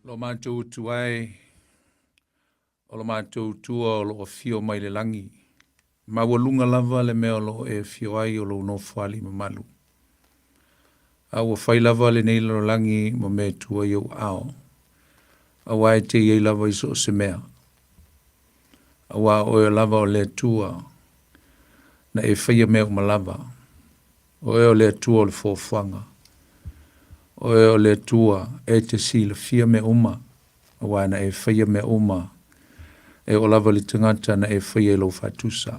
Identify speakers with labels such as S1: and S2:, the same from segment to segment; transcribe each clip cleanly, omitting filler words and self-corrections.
S1: Lo matou Atua e, o lo matou Atua o lo o afio mai le lagi, maualuga lava le mea o lo o e afio ai o lou nofoalii mamalu. A ua fai lava lenei lalolagi ma mea e tua i ou aao, aua e te i ai lava i so o se mea. Aua o oe lava o le Atua na e faia mea uma lava. O oe o le Atua o le foafoaga. O oe o le Atua e te silafia mea uma, aua na e faia mea uma, e oo lava i le tagata na e faia i lou faatusa.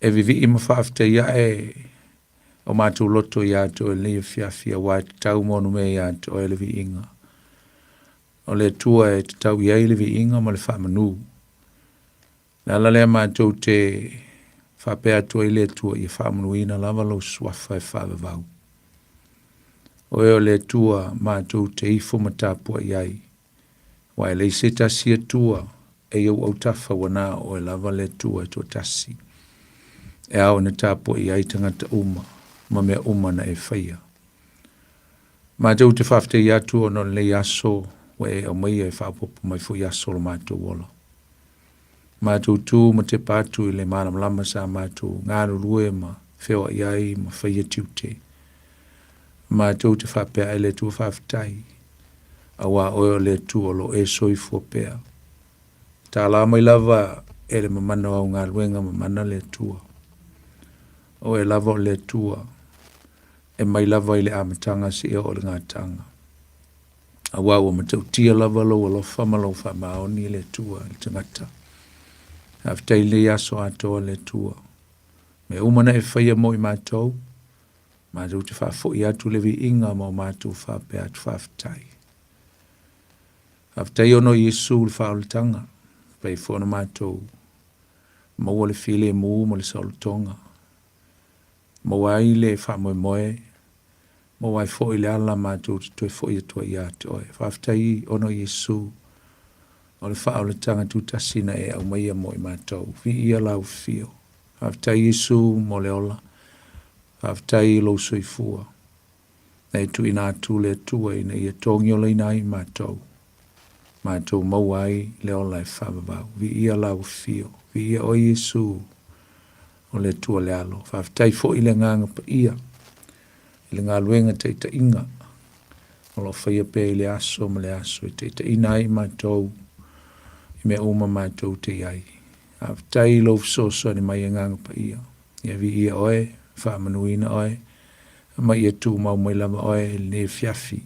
S1: E vivii ma faafetai ae o matou loto iā te oe i lenei afiafi, aua e tatau ma ono mea iā te oe le viiga. O le Atua e tatau i ai le viiga ma le faamanu. Le ala lea matou te faapea atu ai le Atua ia faamanuina lava lou suafa e faavavau. O oe o le Atua matou te ifo ma tapuai ai, aua e leai se tasi Atua e i ou autafa ua na o oe lava le Atua e toatasi, e ao ina tapuai ai tagata uma ma mea uma na e faia. Matou te faafetai atu ona o lenei aso ua e aumaia e faaopoopo mai foi aso o lo matou ola. Matou tu ma tepa atu i le malamalama sa matou galulue ma feoai ai ma faia tiute. Matou te faapea ai le Atua faafetai, aua oe o le Atua o lo o e soifua pea. Tala mai lava e le mamana o au galuega mamana le Atua. O oe lava o le Atua e mai lava i le amataga seia oo i le gataga. Aua ua matautia lava lou alofa ma lou faamaoni e le Atua i le tagata. Faafetai i lenei aso atoa le Atua. Mea uma na e faia mo i matou, matou te faafoi atu le viiga ma o matou faapea atu faafetai. Faafetai ona o Iesu le faaolataga, fai foi ona matou maua le filemu ma le saolotoga, maua ai le faamoemoe, maua ai foi le ala matou te toe foi atu ai ia te oe. Faafetai ona o Iesu o le faaolataga tutasi na e aumaia mo i matou. Viia lau afio. Faafetai Iesu mo le ola. Faafetai i lou soifua. Na e tuuina atu le Atua ina ia togiolaina ai matou. Matou maua ai le ola e faavavau. Viia lau afio. Viia oe Iesu o le Atua le Alo. Faafetai foi i le Agaga Paia i le galuega taitaiga o lo o faia pea i le aso ma le aso e taitaiina ai matou i mea uma matou te i ai. Faafetai i lou fesoasoani mai Agaga Paia. Ia viia oe, faamanuina oe, ma ia tumau mai lava oe i lenei afiafi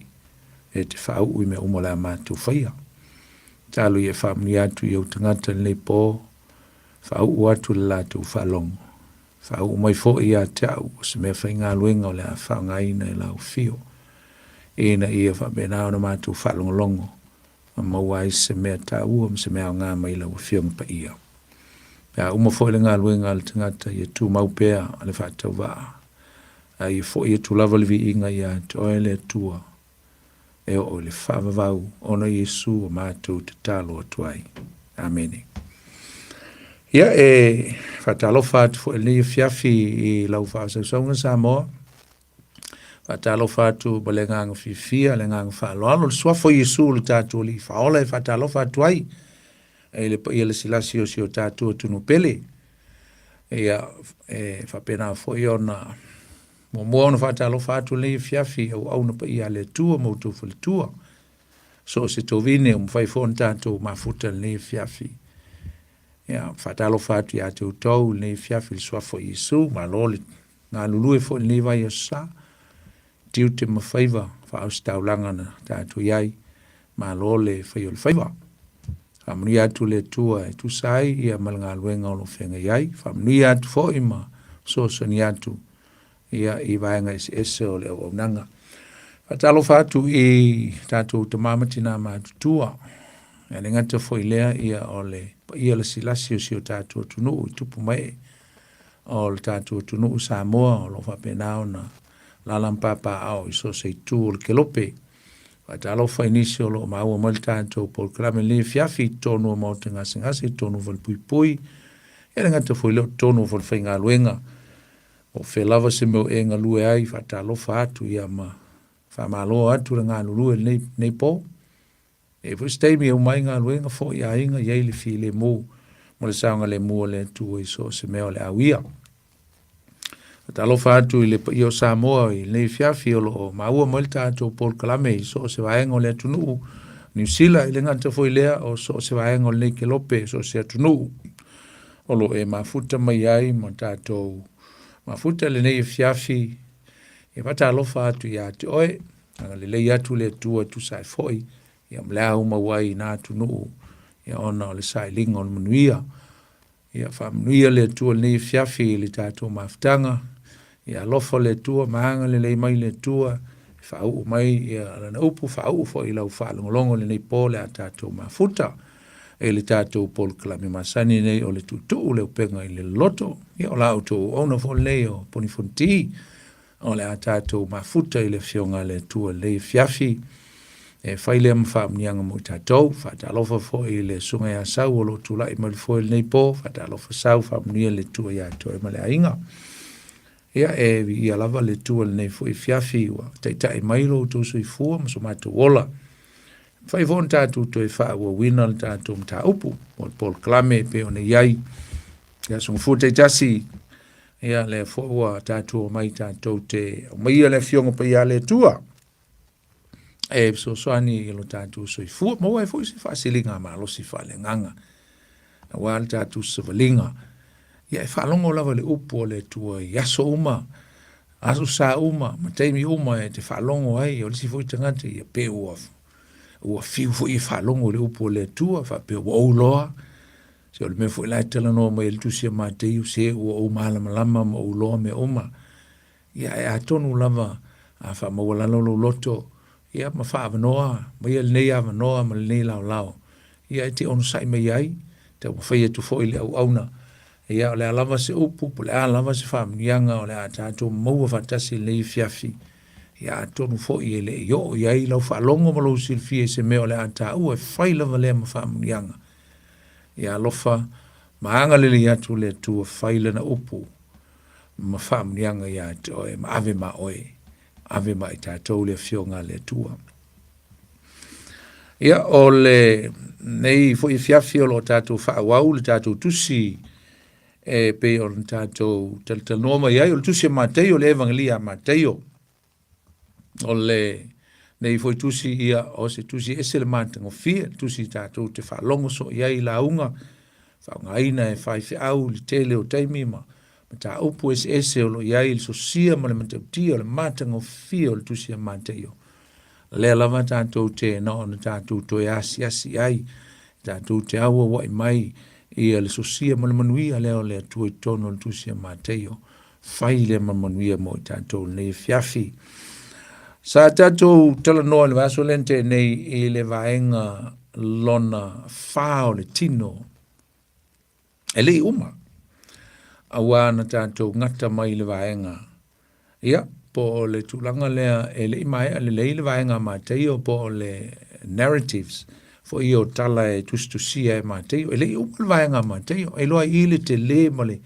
S1: e te faauu i mea uma o le a matou faia. Talo ia e faamanuia atu i ou tagata i lenei po, faauu atu le latou faalogo. Faauu mai foi ia te au o se mea faigaluega o le a faaaogaina e lau afio, ina ia faapena ona matou faalogologo ma maua ai se mea taua ma se mea aoga mai lau Afioga Paia. Pe a uma foi le galuega a le tagata, ia tumau pea le faatauvaa, a ia foi atu lava le viiga ia te oe le Atua, e oo i le faavavau ona Iesu ua matou tatalo atu ai. Amene. Ia, e faatalofa atu foi i lenei afiafi i lau faasausauga Samoa. Faatalofa atu ma le agaga fiafia, le agaga faaaloalo, le suafa o Iesu le tatou Alii Faaola e faatalofa atu ai i le paia lasilasi o si o tatou atunuu pele. Ia, e faapena foi ona muamua ona faatalofa atu lenei afiafi i auauna paia a le Atua ma outou faletua. So o se tovine ua mafai foi ona tatou mafuta i lenei afiafi. Ia, faatalofa atu ia te outou i lenei afiafi i le suafa o Iesu, malo le galulue foi i lenei vaiaso sa, tiute ma faiva faaositaulaga na tatou i ai, malo le fai o le faiva. Faamanuia atu le Atua e tusa ai ia ma le galuega o lo o feagai ai. Faamanuia atu foi ma fesoasoani atu ia i vaega eseese o le auaunaga. Faatalofa atu i tatou tama ma tina matutua. E le gata foi lea ia o le paia lasilasi o si o tatou atunuu i tupu ma ee o le tatou atunuu Samoa o lo o faapena ona alaala ma papaaao i so o se itu o le kelope. Faatalofa i nisi o lo o maua mai le tatou polokalame i lenei afiafi i totonu o maota gasegase, i totonu o falepuipui, e le gata foi lea o totonu o falefaigaluega. O fea lava se mea o e galue ai, faatalofa atu ia ma faamalo atu le galulue i lenei po. E i ai foi se taimi e uma ai galuega, foi i aiga, i ai le filemu ma le saogalemu o le Atua i so o se mea o le a uia. Faatalofa atu i le paia o Samoa i lenei afiafi o lo o maua mai le tatou polokalame i so o se vaega o le atunuu, Niu Sila, e le gata foi lea o so o se vaega o lenei kelope, so o se atunuu o lo o e mafuta mai ai ma tatou mafuta i lenei afiafi. E faatalofa atu ia te oe, agalelei atu le Atua e tusa ai foi ia ma le au maua ai i na atunuu ia ona o le sailiga o le manuia. Ia faamanuia le Atua i lenei afiafi i le tatou mafutaga. Ia alofa le Atua ma agalelei mai le Atua e faauu mai ia lana upu, faauu foi i lau faalogologo i lenei po le a tatou mafuta i le tatou polokalame masani nei o le tuutuu le upega i le loto. Ia o la outou auauna foi lenei o Poni Fonoti. O le a tatou mafuta i le Afioga a le Atua i lenei afiafi, e fai lea ma faamanuiaga mo i tatou. Faatalofa foi i le Susuga ia Sau o lo o tulai mai le foe i lenei po. Faatalofa Sau, faamanuia le Atua ia te oe ma le aiga. Ia, e viia lava le Atua i lenei foi afiafi ua taitai mai lo outou soifua ma so matou ola. E mafai foi ona tatou toe faaauauina le tatou mataupu mo le polokalame e pei ona i ai i aso gafua taitasi. Ia, lea foi ua tatou omai tatou te aumaia le Afioga Paia a le Atua e fesoasoani i lo tatou soifua, maua ai foi se faasiliga malosi faaleagaga aua le tatou savaliga. Ia, e faalogo lava i le upu a le Atua i aso uma, aso sa uma, ma taimi uma e te faalogo ai. O le isi foi tagata, ia pe ua ua fiu foi e faalogo i le upu a le Atua, faapea ua ou loa. Se o le mea foi la e talanoa mai ai le Tusi a Mateio, se ua ou malamalama ma ou iloa mea uma. Ia, ae atonu lava a faamaualalo lou loto, ia ma faaavanoa maia lenei avanoa ma lenei laolao, ia e te onosai mai ai, taumafai atu foi le auauna. Ia, o le a lava se upu, po o le a lava se faamanuiaga o le a tatou maua faatasi i lenei afiafi, ia atonu foi e le i oo i ai lau faalogo ma lou silafia i se mea o le a taua e fai lava lea ma faamanuiaga. Ia alofa ma agalelei atu le Atua fai lana upu ma faamanuiaga ia te oe ma ave ma oe, ave ma i tatou le Afioga a le Atua. Ia, o le nei foi afiafi o lo o tatou faaauau le tatou tusi e pei ona tatou talatalanoa mai ai, o le tusi a Mateio, le Evagelia a Mateio. O le nei foi tusi ia o se tusi ese le matagofie, le tusi tatou te faalogo soo i ai i lauga, faaaogaina e faifeau i le tele o taimi ma mataupu eseese o lo o i ai le sosia ma le matautia o le matagofie o le tusi a Mateio. Lea lava tatou te na ona tatou toe asiasi ai, tatou te auauai mai ia le sosia ma le manuia lea o le Atua i totonu o le tusi a Mateio. Fai lea ma manuia mo i tatou i lenei afiafi. Sa tatou talanoa i le vaiaso lea na tea nei i le vaega lona fa o le tino e le i uma, auā na tatou gata mai i le vaega, ia, po o le tulaga lea e le i maea lelei le vaega a Mataio po o le narratives foi ia o tala e tusitusia e Mataio. E le i uma le vaega a Mataio, e iloa ai i le tele ma le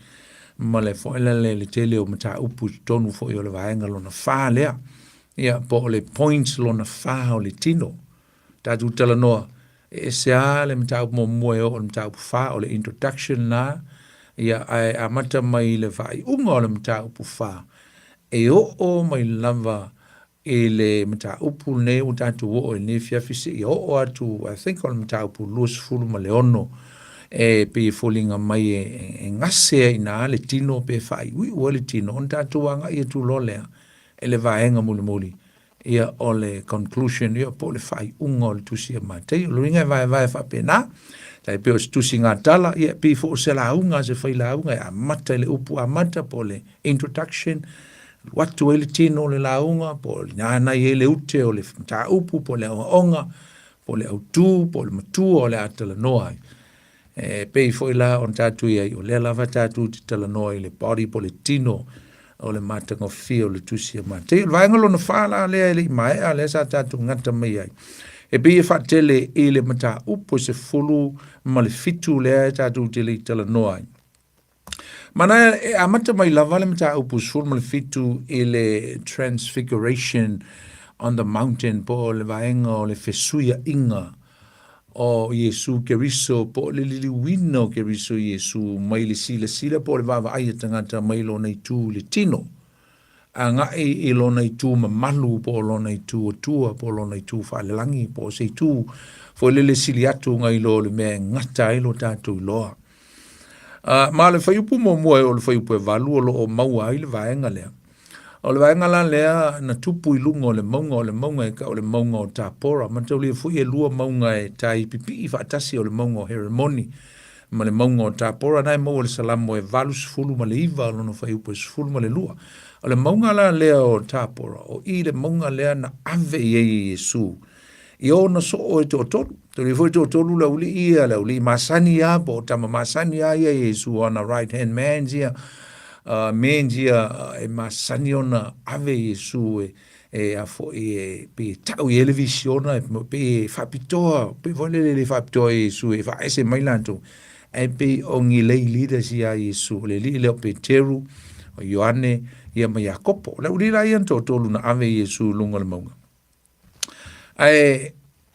S1: ma le foi lele le tele o mataupu i totonu foi o le vaega lona fa lea, ia, po o le points lona fa o le tino. Tatou talanoa, e ese lava le mataupu muamua e oo i le mataupu fa, o le introduction lena, ia, ae amata mai i le faaiuga o le mataupu fa, e oo mai lava i le mataupu lenei ua tatou oo i lenei afiafi seia oo atu, I think o le mataupu 26, e pei e foliga mai e gase ai i ina le tino pe faaiuiu ai le tino, ona tatou agai atu loa lea i le vaega mulimuli, ia o le conclusion, ia po o le faaiuga o le tusi a Mataio. O le uiga e vaevae faapena, tai pei o se tusiga tala, ia e pei foi o se lauga a se failauga e amata i le upu amata po o le introduction, alu atu ai le tino o le lauga, po o ina na i ai le ute o le mataupu, po o le aoaoga, po o le autu, po o le matua o le a talanoa ai. E pei foi la ona tatou i ai, o lea lava tatou te talanoa i le body po o le tino o le matagofie o le tusi a Matei. O le vaega lona fa la lea e le i maea, lea sa tatou gata mai ai. E pei e faatele i le mataupu e 17 lea e tatou te le i talanoa ai. Mana e amata mai lava le mataupu 17 i le Transfiguration on the Mountain po o le vaega o le fesuiaiga. o Iesu Keriso po o le liliuina o Keriso Iesu mai le silasila po o le vaavaai a tagata mai lona itu i le tino agai i lona itu mamalu po o lona itu atua po o lona itu faalelagi po o se itu foi lele sili atu nai lo le mea e gata ai lo tatou iloa. Ma o le fuaiupu muamua e oo i le fuaiupu e valu o lo o maua ai le vaega lea. O le vaega la lea na tupu i luga o le mauga, o le mauga e tau o le mauga o Tapora. Mataulia foi e lua mauga e tai pipii faatasi, o le mauga o Heremoni ma le mauga o Tapora. Na e maua i le Salamo e 89 lona fuaiupu e 12. O le mauga la lea o Tapora, o i le mauga lea na ave i ai e Iesu i ona soo e toatolu. Tolu foi toatolu le aualii ia, le aualii masani ia, po o tama masani ia ia Iesu, ona right hand man ia, men ia e masani ona ave Iesu e e a foi e pei e tau i ai le visiona, e pei e faapitoa, pei foi lele le faapitoa i Iesu e faaese mai latou, ae pei o ni lay leaders ia Iesu, o le alii lea o Peteru, o Ioane, ia ma Iakopo. O le aualii la ia na toatolu na ave Iesu i luga o le mauga. Ae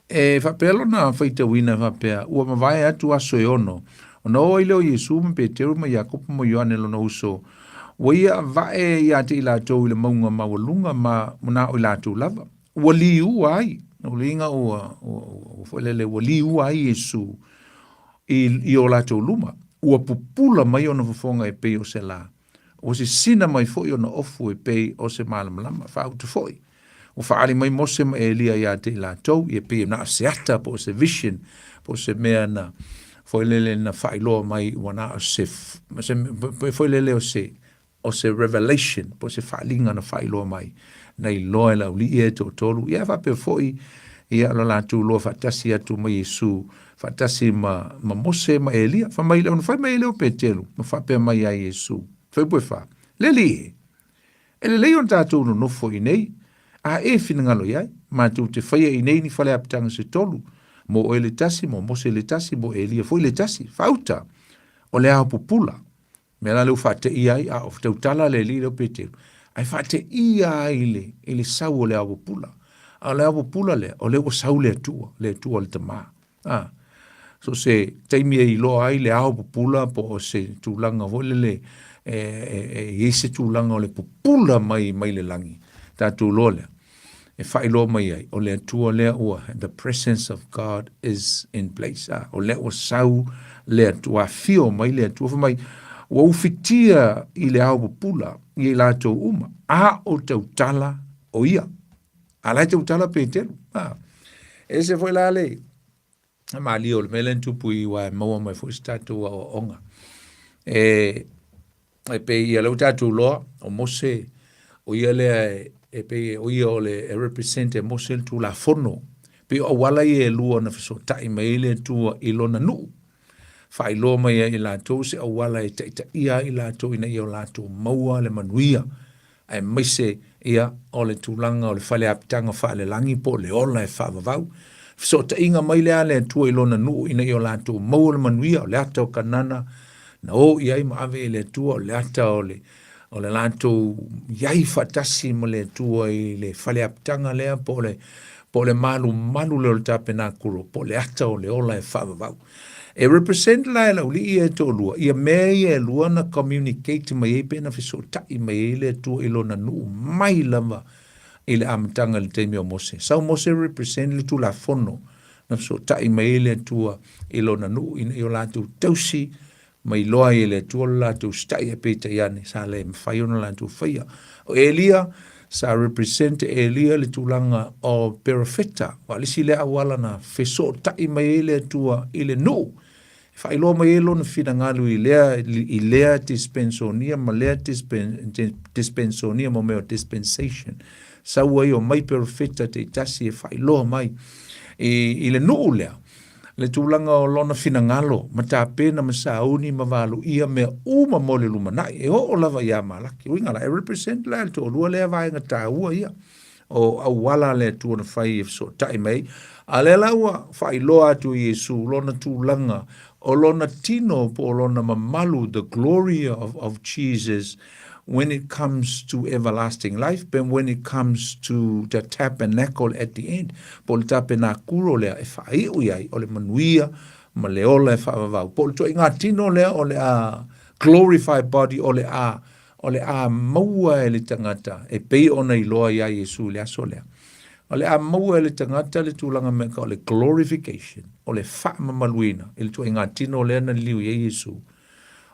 S1: e faapea lona faitauina e faapea, ua mavae atu aso e ono, ona oo ai lea o Iesu ma Peteru ma Iakopo ma Ioane lona uso, ua ia avae ia te i latou i le mauga maualuga ma na o i latou lava. Ua liua ai, o le uiga ua, ua, ua foi lele, ua liua ai Iesu i, i o latou luma. Ua pupula mai ona fofoga e pei o se la. Ua sisina mai foi ona ofu e pei o se malamalama. Faautu foi, ua faaali mai Mose ma Elia ia te i latou, ia pei na o se ata po o se vision, po o se mea na foi lele na faailoa mai ua na o se, se foi lele o se, o se revelation, po o se faaaliga na faailoa mai, na iloa e le aualii ia e toatolu, ia faapea foi ia lo latou iloa faatasi atu ma Iesu, faatasi ma, ma Mose ma Elia. Fai mai, ona fai mai lea o Peteru, ma faapea mai ia Iesu, fuaiupu e fa, Le Alii e, e lelei ona tatou nonofo i inei, a e finagalo i ai, matou te faia i inei ni faleapitaga se tolu, mo oe le tasi, mo Mose le tasi, mo Elia foi le tasi. Faauta, o le ao pupula. Mea la lea ua faateia ai, a o tautala le alii lea o Peteru, ae faateia ai i le, i le sau o le ao pupula. A o le ao pupula lea, o lea ua sau le Atua, le Atua le Tama. A, so se taimi e iloa ai le ao pupula po o se tulaga foi lele e, e, e i ai se tulaga o le pupula mai mai le lagi, tatou iloa lea e faailoa mai ai, o le Atua lea ua, the presence of God is in place. Ah, o lea ua sau le Atua, afio mai le Atua, fai mai, ua ufitia i le ao pupula i i latou uma, a o tautala o ia. A la e tautala Peteru. Ah, e ese foi la le, malie o le mea lea na tupu i aua e maua mai foi se tatou aoaoga. E, e pei ia lea ua tatou iloa, o Mose, o ia lea e, e pei o ia o le e represent e Mose le Tulafono. Pei o auala ia e lua na fesootai mai ai le Atua i lona nuu. Faailoa mai ai i latou se auala e taitaia ai i latou ina ia o latou maua le manuia aemaise ia o le tulaga o le fale apitaga faalelagi po o le ola e faavavau. Fesootaiga mai lea a le Atua i lona nuu ina ia o latou maua le manuia, o le ata o Kanana na o i ai ma ave i le Atua, o le ata o le o le latou i ai faatasi ma le Atua i le fale apitaga lea po o le po o le malumalu lea o le tapenakulo, po o le ata o le ola e faavavau. E represent la e le aualii ia e toalua, ia mea ia e lua na communicate mai ai pe na fesootai mai ai le Atua i lona nuu mai lava i le amataga i le taimi o Mose. Sau Mose represent le Tulafono na fesootai mai ai le Atua i lona nuu ina ia o latou tausi ma iloa ai e le Atua lo latou sita'i ae peitai ane sa le mafai ona latou faia. O Elia, sa represent e Elia le tulaga o perofeta, aua o le isi lea auala na fesootai mai ai le Atua i le nuu, e faailoa mai ai lona finagalo i lea, i lea dispensonia ma lea dispensonia mo mea o dispensation. Sau ai omai perofeta taitasi e faailoa mai i, i le nuu lea le tulaga o lona finagalo ma tapena ma sauni ma valoia mea uma mo le lumanai e oo lava iā Malaki. Uiga la, e represent la e le toalua lea vaega taua ia o auala a le Atua na fai e fesootai mai ai. A lea la ua faailoa atu e Iesu lona tulaga o lona tino po o lona mamalu, the glory of, of Jesus, when it comes to everlasting life, but when it comes to the tabernacle at the end, po o le tapenakuro lea e faaiu i ai o le manuia ma le ola e faavavau, po o le ituaiga tino lea o le a glorified body o le a o le a maua e le tagata e pei ona iloa iā Iesu i le aso lea. O le a maua e le tagata le tulaga mea ka o le glorification, o le faamamaluina i le ituaiga tino lea na liliu i ai Iesu.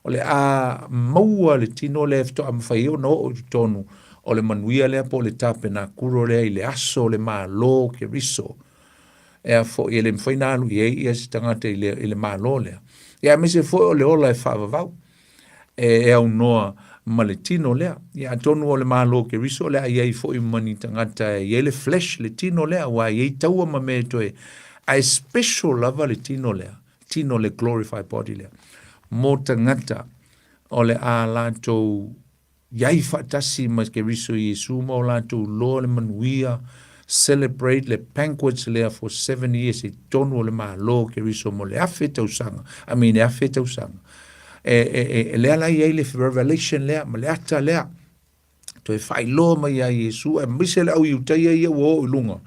S1: O le a maua le tino lea e faatoa mafai ai ona oo i totonu o le manuia lea po o le tapenakuro lea i le aso o le Malo o Keriso. Ea foi e le mafai ona alu i ai ia se tagata i le, i le Malo lea. Ia aemaise foi o le ola e faavavau e, e aunoa ma le tino lea. Ia atonu o le Malo o Keriso o le a i ai foi ma ni tagata e i ai le flesh, le tino lea, aua e i ai taua ma mea e toe, ae special lava le tino lea. tino le glorified body lea mo tagata o le a latou iai faatasi ma Keriso Iesu ma o latou loa le manuia celebrate le banquets lea for 7 years i totonu o le Malo o Keriso mo le 1000 tausaga, I mean e 1000 tausaga. E, e, e, e lea la i ai le revelation lea ma le ata lea toe faailoa mai ia Iesu, aemaise le au Iutaia ia ua oo i luga,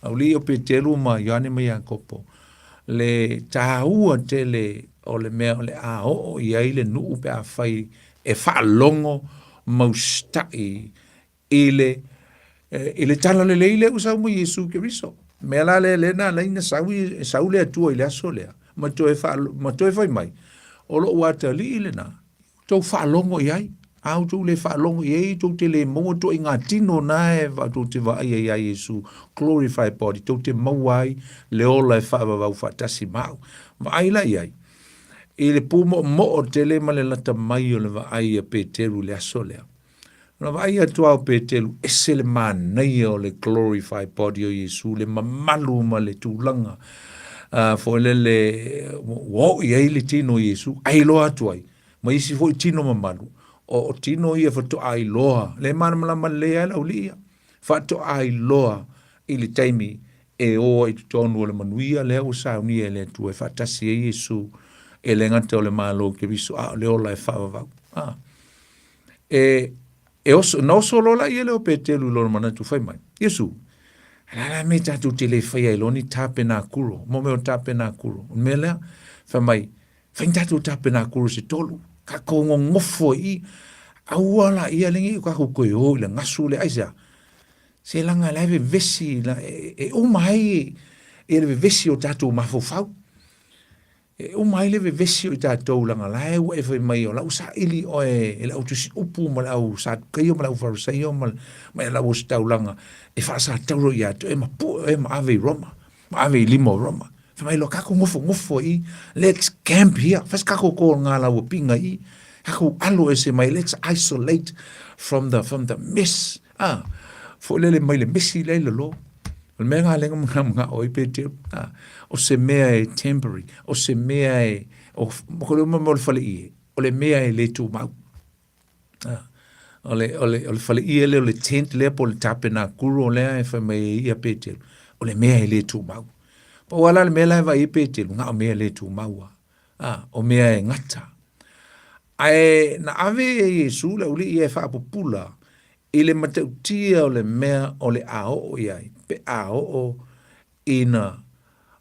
S1: aualii o Peteru ma Ioane ma Iakopo, le taua tele o le mea o le a oo i ai le nuu pe afai e faalogo ma usitai i le i le talalelei lea ua sau mai Iesu Keriso. Mea la lea lea na ala ai na sau, sau le Atua i le aso lea ma toe, fa, ma toe fai mai, o lou atalii lena, tou faalogo i ai. A outou le faalogo i ai, tou te le maua ituaiga tino na e tou te vaaia iā Iesu, glorified body, tou te maua ai le ola e faavavau faatasi ma au. Vaai la i ai, i le pūmoʻomoʻo tele ma le lata mai o le vaai a Peteru i le aso lea. Na vaai atu lava o Peteru, ese le manaia o le glorified body o Iesu, le mamalu ma le tulaga foi lele ua oo i ai le tino o Iesu, ai loa atu ai ma isi foi tino mamalu, o tino ia faatoa iloa, le malamalama lelei ai le aualii ia, faatoa iloa i le taimi e o ai i totonu o le manuia lea ua saunia e le Atua e faatasi ai Iesu, e le gata o le Malo o Keriso, a o le ola e faavavau. Ah. E, e oso, na oso loa la ia lea o Peteru i lona manatu fai mai, Iesu, la la me tatou te le faia ai loa ni tapenakuro, mo mea o tapenakuro. O le mea lea, fai mai, fai ni tatou tapenakuro se tolu, kakou gogofo i i, aua la ia le nei o kakou toe o i le gasu lea, aisea? Se laga la e vevesi, la, e, e uma ai e le vevesi o tatou mafaufau. E uma ai le vevesi o i tatou leaga la e ua e fai mai o la ua saili oe e le au tusi upu ma le au Satukaio ma le au Farisaio ma ma le au ositaulaga e faasatauro ia te oe ma pue oe ma ave i Roma, ma ave i lima o Roma. Fai mai loa kakou nofonofo i i, let's camp here, fai se kakou ko nga la ua pinga i i, kakou alo ese mai, let's isolate from the, from the mess. Ah, foi lele mai le mesi lea i lalo. O le mea ngā lenga mga mga oi pe te, ah, o se mea e temporary, o se mea e, o, ko le uma mo le fale ie, o le mea e le tūmau. Ah, o le, o le, o le fale ie le, o le tent lea po le tapenakuro lea e whai mai e ia Petelu, o le mea e le tūmau. Pa ua la le mea la e vai e Petelu, ngā o mea e le tūmau a. Ah, o mea e ngata. Ae na ave e Iesu le uli ia e whaapupula I le matautia o le mea o le a oo i ai, pe a oo ina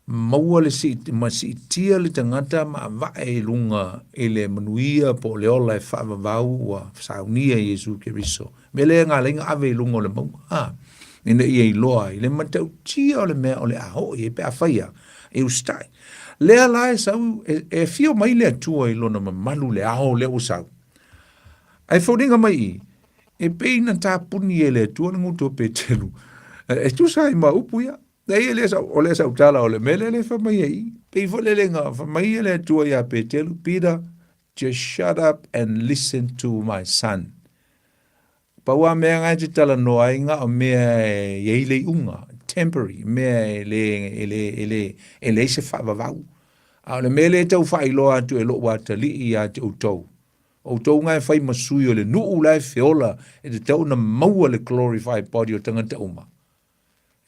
S1: maua le sii, ma siitia le tagata ma avae i luga i le manuia po o le ola e faavavau ua saunia e Iesu Keriso. Mea lea e galaiga ave i luga o le mauga, a, ina ia iloa ai le matautia o le mea o le a oo i ai pe afai a e usitai. Lea la e sau, e, e afio mai le Atua i lona mamalu le ao lea ua sau. Ae foliga mai i, E pei na tapuni e le Atua le gutu o Peteru. E tusa ai ma upu ia. Nei e le sau, o le sau tala o le mea lea le fai mai ai. Pei foi le lenga, fai mai e le Atua iā Peteru, Peter, just shut up and listen to my son. Pau a mea nga e te talanoa ai nga o mea e i ai le iuga, temporary, mea e le, e le, e le, e leai se faavavau. A o le mea lea e tau faailoa atu e lou atalii ia te outou, Outou nga e fai ma sui o le nuu la e feola e tatau ona maua le glorified body o tagata uma.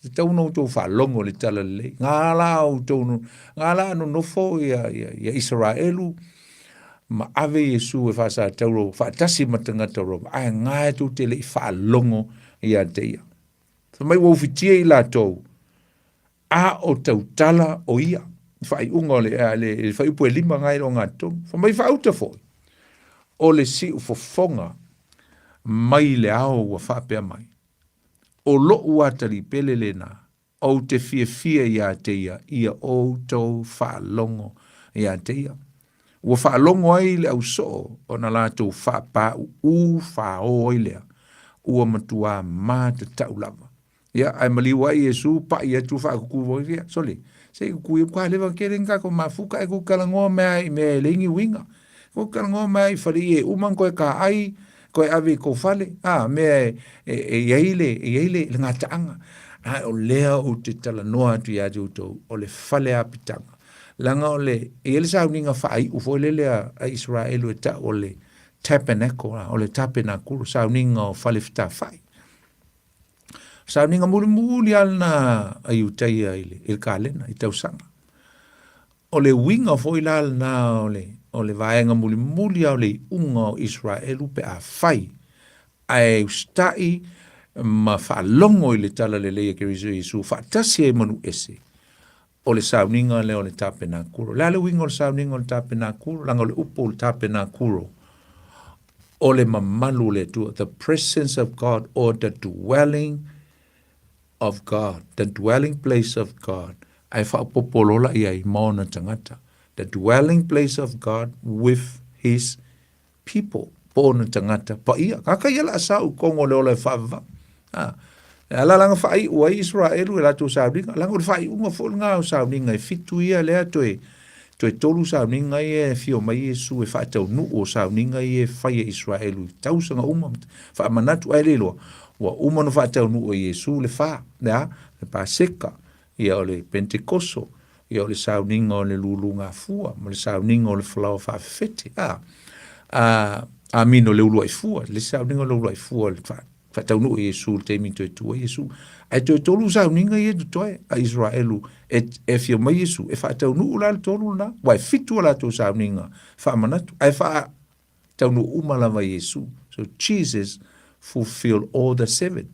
S1: E tatau ona outou faalogo i le tala lelei. Nga la outou, nga la nonofo ia, ia, ia Isaraelu, ma ave Iesu e faasatauro faatasi ma tagata o Roma, ae gae tou te le i faalogo ia te ia. Fai mai ua ufitia i latou, a o tautala o ia. I faaiuga o le, le, le fuaiupu e 5 gae i le ogatotonu. Fai mai faauta foi, o le siufofoga mai le ao ua faapea mai, o lo'u atalii-pele lena, ou te fiafia ia te ia, ia outou faalogo ia te ia. Ua faalogo ai le ausoo ona latou faapāuū fāō ai lea, ua matuā matatau lava. Ia, ae maliu ai Iesu paʻi atu faakukū foi, ia, sole, se i kukū ia, matua leva tele ni tatou mafuta ae tou talanoa mai lava i mea e leai ni uiga. Tou talanoa mai lava i faleie e uma ona toe taai, toe ave i tou fale, a, mea e i ai le, e i ai le gataaga. Ae o lea ou te talanoa atu ia te outou, o le fale apitaga. Leaga o le, e i ai le sauniga faaiu foi lele a Isaraelu e tau o le tabernacle, a, o le tapenakulu, sauniga o fale fetafai. Sauniga mulimuli lava lena a Iutaia i le, i le kalena, i tausaga. O le uiga foi la lena o le, o le vaega mulimuli lava o le iuga o Isaraelu pe a fai ae usitai ma faalogo i le tala lelei a Keriso Iesu faatasi ai ma nuu ese, o le sauniga lea o le tapenakuro. O le a le uiga o le sauniga o le tapenakuro? Leaga o le upu o le tapenakuro, o le mamalu o le Atua, the presence of God or the dwelling of God, the dwelling place of God, ae faaopoopo loa la i ai ma ona tagata. The dwelling place of God with his people, po o ona tagata paia. Kaka ia la sa u kongo le ola e faavavau. A, e ala langa faaiu ai Israelu e latou sauniga, langa o le faaiuga foi lena o sauniga e fitu ia lea toe toe tolu sauniga ia e afio mai Iesu e faataunuu o sauniga ia e fai e Israelu i tausaga uma faamanatu ae le iloa ua uma ona faataunuu e Iesu le fa, le a, le Paseka, ia o le Pentekoso, ia o le sauniga o le lulugafua ma le sauniga o le falaoa faafefete, a, a, amino le uluai fua, le sauniga o le uluai fua le fa, faataunuu e Iesu i le taimi toe tu ai Iesu. Ae toe tolu sauniga ia totoe a Israelu e, e afio mai Iesu e faataunuu la le tolu lena, ua e fitu a latou sauniga faamanatu, ae faataunuu uma lava e Iesu. So Jesus fulfilled all the seven.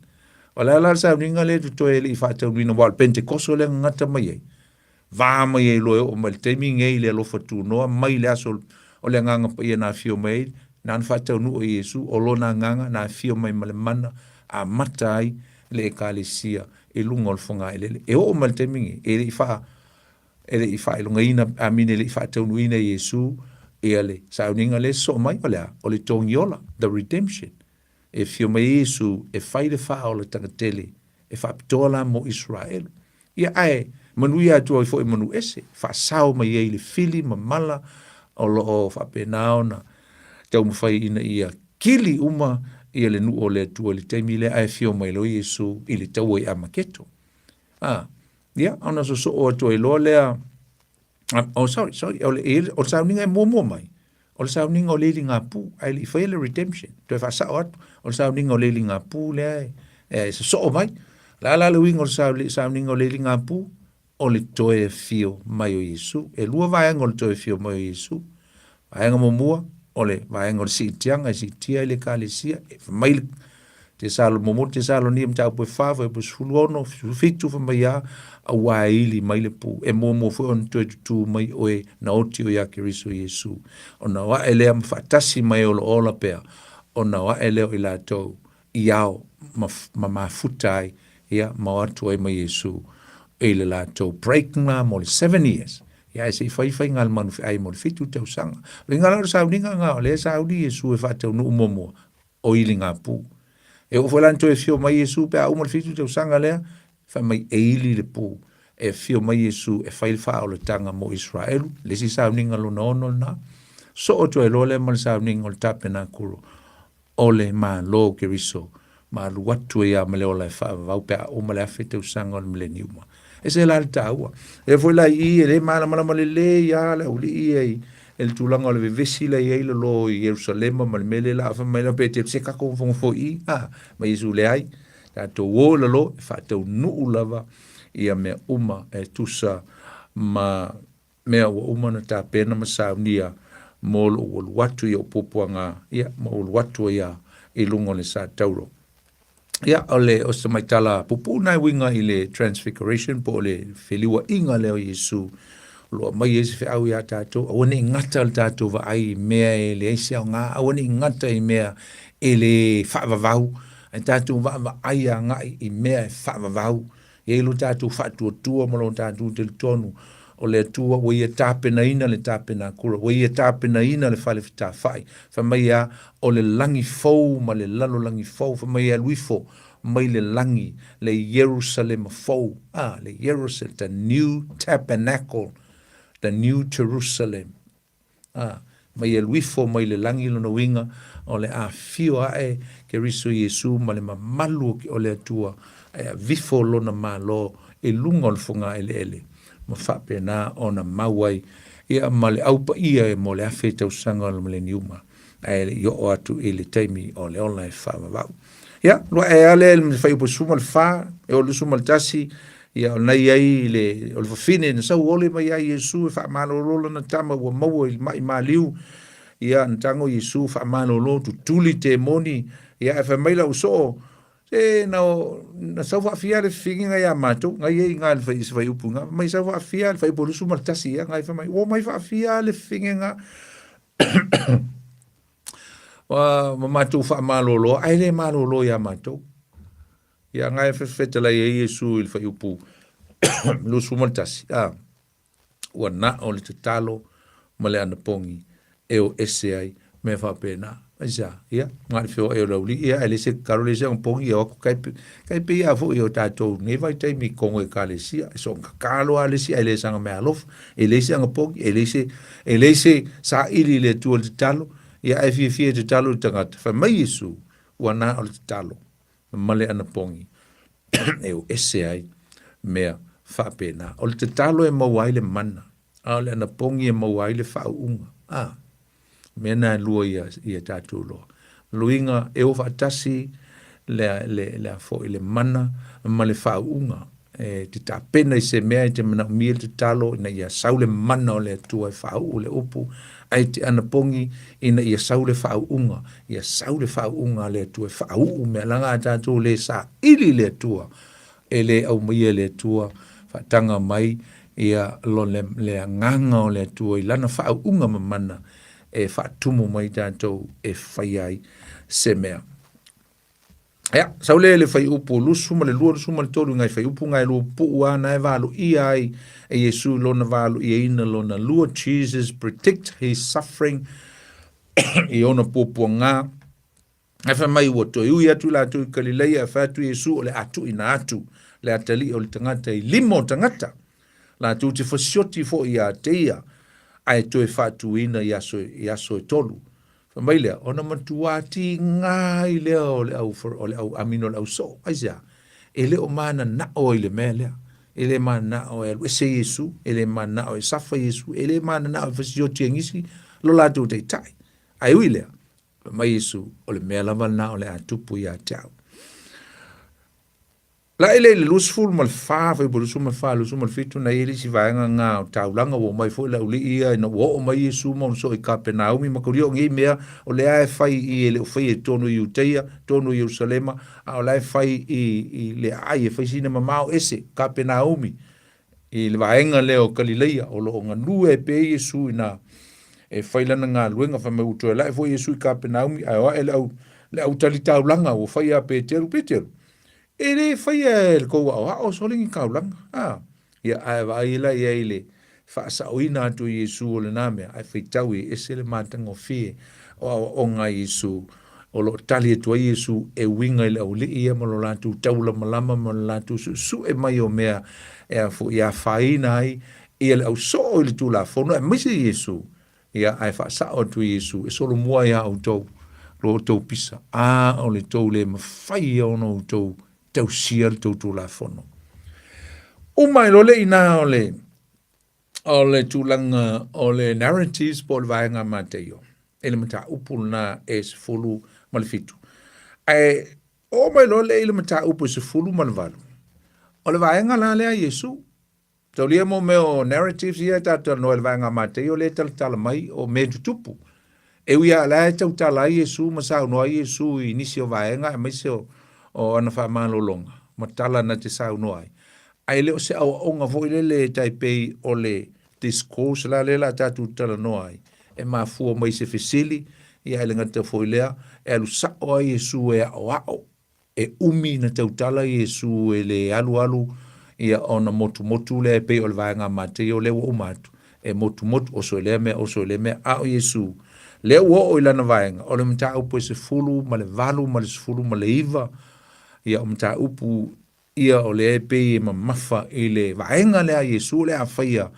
S1: O le a la le sauniga lea totoe e le i faataunuuina, aua o le Pentekoso lea na gata mai ai, va mai ai loa e oo mai le taimi nei le alofa tunoa mai le aso o le Agaga Paia na afio mai ai, na ona faataunuu e Iesu o lona Agaga na afio mai ma le mana amata ai le Ekalesia i luga o le fogaelele. E oo mai le taimi nei, e le i faa e le i faailogaina, amine e le i faataunuuina e Iesu ia le sauniga lea e sosoo mai, o le a? O le togiola, the redemption. E afio mai ai Iesu e fai le faaolataga tele e faapitoa la mo Iseraelu. Ia ae manuia atu ai foi manu ese, faasao mai ai le fili ma mala o lo o faapena ona taumafai ina ia kili uma ia le nuu o le Atua i le taimi lea ae afio mai loa Iesu i le taua i Amaketo. A, ia, ona sosoo atu ai loa lea, oh sorry, sorry, o le, o le sauniga e muamua mai, o le sauniga o le iligapu, ae le i faia le redemption, toe faasao atu, o le sauniga o le iligapu lea e, e sosoo mai. O le a la le uiga o le sauniga o le iligapu? O le toe afio mai o Iesu. E lua vaega o le toe afio mai o Iesu. Vaega muamua, o le vaega o le siitiaga e siitia ai le Ekalesia, e fai mai le Tesalo, muamua Tesalonia mataupu e 4, fuaiupu 16, 17, fai mai a, auā e ili mai le pu, e muamua foi ona toe tutū mai oe na oti oe ia Keriso Iesu. Ona o ae lea ma faatasi mai o lo ola pea, ona o ae lea o i latou i ao ma, ma mafuta ai, ia, ma o atu ai ma Iesu i le latou break na mo le 7 years. Ia, ae se i fai faiga a le manufeai mo le 7 tausaga. Uiga la o le sauniga na, o lea e sauni Iesu e faataunuu muamua, o iligapu. E oo foi la ina toe afio mai Iesu pe a uma le 7 tausaga lea, fai mai e ili le pu. E afio mai Iesu e fai le faaolataga mo Israelu, le isi sauniga lona ono lena. Soo atu ai loa lea ma le sauniga o le tapenakulu o le Malo o Keriso, ma alu atu ai lava ma le ola e faavavau pe a uma le 1000 tausaga o le mileniuma. E se la le taua. E foi la i i, e le malamalama lelei lava le aualii ia i le tulaga o le vevesi la i ai lalo i Ierusalema ma le mea lea la fai mai la pe te se tatou nofonofo i i, a, ma Iesu leai, tatou o i lalo e faataunuu lava ia mea uma e tusa ma mea ua uma ona tapena ma saunia. mo lou alu atu i ou puapuaga, ia, ma ou alu atu ai lava i luga o le sa tauro. Ia, o le o se tamaitala puupuu lena e uiga i le Transfiguration po o le feliuaiga lea o Iesu o lo o aumai ai se feau iā tatou, aua ne i gata le tatou vaai i mea e leai se aoga, aua ne i gata i mea e le faavavau, ae tatou vaavaai agai i mea e faavavau. E i ai lo tatou faatuatua ma lo tatou talitonu o le Atua ua Ia tapenaina le tapenakula, ua Ia tapenaina le fale fetafai. Fai mai a, o le lagi fou ma le lalolagi fou, fai mai e alu ifo mai le lagi le Ierusalema fou, ah, le Ierusalem, the new tabernacle, the new Jerusalem. Ā, mai alu ifo mai le lagi lona uiga, o le afifio ae Keriso Iesu ma le mamalu o le Atua, ae avifo lona Malo i luga o le fogaeleele, ma faapena ona mau ai ia ma le au paia mo le afe tausaga o le Mileniuma, ae le i oo atu i le taimi o le ola e faavavau. Ia, lua ae a lea i le fuaiupu 14 e oo i le 21, ia o lena i ai le, o le fafine na sau ole mai ia Iesu e faamalolo lana tama ua maua i le ma'i maliu. Ia, na tago Iesu faamalolo, tutuli temoni, ia ae fai mai lau soo, se na, na sau faafia le fefiniga iā matou, ngai ai i le fai, se fuaiupu i ina, fai mai sau faafia le fuaiupu 21, ia, ngai fai mai, ua omai faafia le fefiniga ma matou faamalolo, ae le malolo iā matou. Ia ngai e fetalai ai Iesu i le fuaiupu 21, a, ua na o le tatalo ma le anapogi e o ese ai mea faapena. Aisea? Ia, na o le feoai o le aualii, ia, ae leai se tatalo, leai se anapogi, ia o atu kai, kai pei lava foi o tatou i lenei vaitaimi i totonu o Ekalesia, e soona tatalo lava le isi ae le saga meaalofa, e leai se anapogi, e leai se, e leai se saili i le Atua i le tatalo, ia ae fiafia e tatalo i le tagata. Fai mai Iesu, ua na o le tatalo ma le anapogi e o ese ai mea faapena. O le tatalo e maua ai le mana, a o le anapogi e maua ai le faauuga. A, mea na e lua ia, ia tatou loa. Luiga e o faatasi le, le, le, a foi, le mana ma le faauuga. E te tapena i se mea e te manaomia le tatalo ina ia sau le mana o le Atua e faauu le upu, ae te anapogi ina ia sau le faauuga, ia sau le faauuga a le Atua e faauu mea. Leaga a tatou le saili i le Atua, e le aumaia e le Atua faataga mai ia lo le, le agaga o le Atua i lana faauuga ma mana e faatumu mai tatou e faia ai se mea. Ia, sau lea i le fuaiupu 22, 23 i ngai fuaiupu ngai lua pupuu a na e valoia ai e Iesu i lona valoiaina lona lua, Jesus predict his suffering i ona puapuaga. Ae fai mai ua toe ui atu i latou i Kalileia, ae fai atu Iesu o le a tuuina atu le atalii o le tagata i lima o tagata, latou te fasioti foi ia te ia, ae toe faatuina i aso, i aso e tolu. Fai mai lea, ona matuā tigā ai lea o le au, o le au amino o le ausoo. Aisea? E le o mananao ai i le mea lea. E le mananao e alu ese Iesu, e le mananao e safa Iesu, e le mananao e fasioti e nisi lo latou taitai. Ae ui lea, fai mai Iesu, o le mea lava lena o le a tupu ia te au. Laʻi lea i le 24, fuaiupu 24, 27, na i ai le isi vaega nga o taulaga ua omai foi le auliʻi ia ina ua oo mai Iesu ma ona soo i Kapenaumi ma kaulia o nei mea o lea e fai i e le o faia i totonu i Iuteia, totonu i Ierusalema, a o la e fai i, i le aai e fai sina mamao ese, Kapenaumi, i le vaega lea o Kalileia, o lo o galue ai pea Iesu ina e fai lana galuega. Fai mai ua toe laʻi foi Iesu i Kapenaumi, ae o aʻe le au, le au tali taulaga ua fai ia Peteru, Peteru, E le faia e le tou aoao sole ni taulaga, a? Ia, ae vaai la i ai i le faasaoina atu o Iesu o lena mea, ae faitau e ese le matagofie o aoaoga a Iesu, o lo o tali atu ai Iesu e uiga i le aualii ia ma lo latou taulamalama ma lo latou suesue mai o mea e a foi e afaina ai ia le ausoo i le Tulafono, aemaise Iesu. Ia, ae faasao atu e Iesu, e solomua iā outou lo outou pisa, a o le tou le mafai ia ona outou tausia le tou Tulafono. Uma ai loa le inā o le, o le tulaga o le narratives po o le vaega a Mataio, i le mataupu lena e 17. Ae oo mai loa lea i le mataupu e 18, o le vaega la lea a Iesu. Taulia mo mea o narratives ia e tatou talanoa i le vaega a Mataio lea e talatala mai o mea e tutupu. E ui lava o la e tautala ai Iesu ma saunoa ai Iesu i nisi o vaega aemaise o, o ana faamalologa ma tala na te saunoa ai, ae le o se aoaoga foi lele e tai pei o le discourse la lea la tatou talanoa ai, e mafua mai se fesili, ia ae le gata foi lea, e alu sao ai Iesu e aoao E umi na tautala Iesu e le alualu ia ona motumotu lea e pei o le vaega a Mateio lea ua uma atu, e motumotu, oso i lea mea, oso i lea mea, a o Iesu, lea ua oo i lana vaega, o le mataupu e 18 ma le 19, ia o mataupu ia o lea e pei e mamafa i le vaega lea a Iesu o le a faia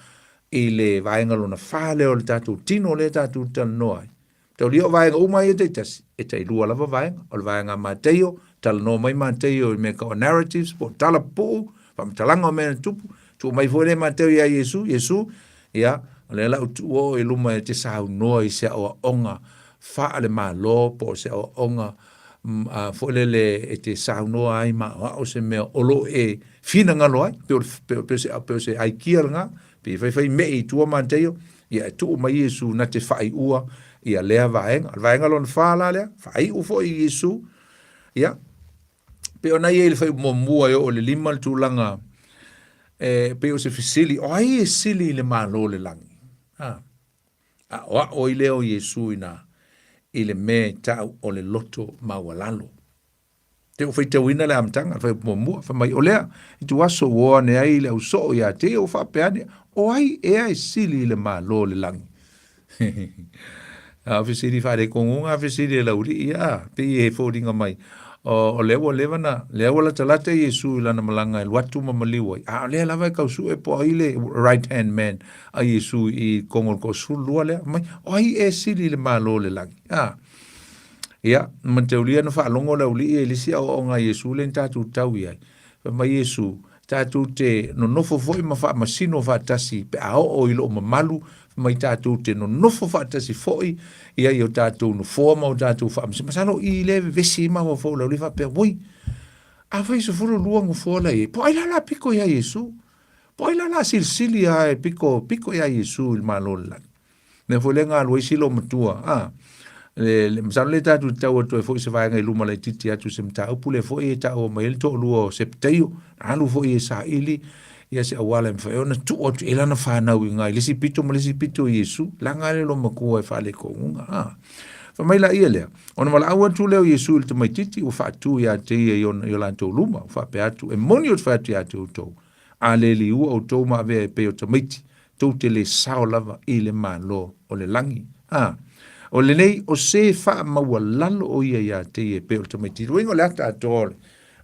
S1: i le vaega lona fa lea o le tatou tino lea tatou talanoa ai. Taulia o vaega uma ia taitasi, e tailua lava vaega. O le vaega a Mateio, talanoa mai Mateio i mea tau o narratives, po o tala pupuu, faamatalaga o mea na tupu, tuu mai foi lea Mateio ia Iesu, Iesu, ia, o lea la u tuu oo i luma e te saunoa i se aoaoga faale-Malo po o se aoaoga foi lele e te saunoa ai ma aoao se mea o lo o e finagalo ai, pei o, pei o se, pei o se aikia lena, pei e faifai mei i tua Mateio, ia e tuu mai Iesu na te faaiua ia lea vaega. O le vaega lona fa la lea, faaiu foi Iesu, ia, pei ona i ai le fuaiupu muamua e oo i le lima le tulaga e pei o se fesili, o ai e sili i le Malo o le lagi? A, aoao ai lea o Iesu i na i le mea e tau o le loto maualalo. Te ua faitauina le amataga, le fuaiupu muamua, fai mai, o lea, ituaso ua o ane ai le ausoo ia te ia ua faapea ane, o ai ea e sili i le Malo o le lagi? A o fesili faalekoguga a fesili e laulii, a, pei e foliga mai, o, o lea ua leva na, lea ua latalata Iesu i lana malaga e alu atu ma maliu ai, a o lea lava e tau sue po o ai le right hand man a Iesu i totonu o le toasefululua lea, mai, o ai ea e sili i le Malo o le lagi? A. Ia, mataulia na faalogo le aualii e le isi aoaoga a Iesu lea na tatou tau i ai. Fai mai Iesu, tatou te nonofo foi ma faamasino faatasi pe a oo i lou mamalu, fai mai tatou te nonofo faatasi foi ia i o tatou nofoa ma o tatou faamasino. Masalo o i lea e vevesi ai mafaufau o le aualii faapea, oi, afai e 12 nofoa la e i ai, po o ai la o le a pito ia Iesu? Po o ai la o le a silisili lava e pito, pito ia Iesu i le Malo o le lagi? Mea foi lea na alu ai si loomatua, a, le, le, masalo lea tatou te tau atu ai foi se vaega i luma laitiiti atu se mataupu lea foi e taua mai ai le toalua o Septeio, na alu foi e saili ia se auala e mafai ai ona tuu atu i ai lana fanau i ina i le isi pito ma le isi pito i Iesu, laga le loomatua e faaletonuga, a. Fai mai laia lea, ona valaau atu lea o Iesu i le tamaitiiti ua faatu ia te ia i ona i o latou luma, ua faapea atu, e moni ou te fai atu ia te outou, a le liua outou ma avea e pei o tamaiti, tou te le sao lava i le Malo o le lagi. A, o lenei, o se faamaualalo o ia ia te ia e pei o le tamaitiiti. Uiga o le ata atoa o le,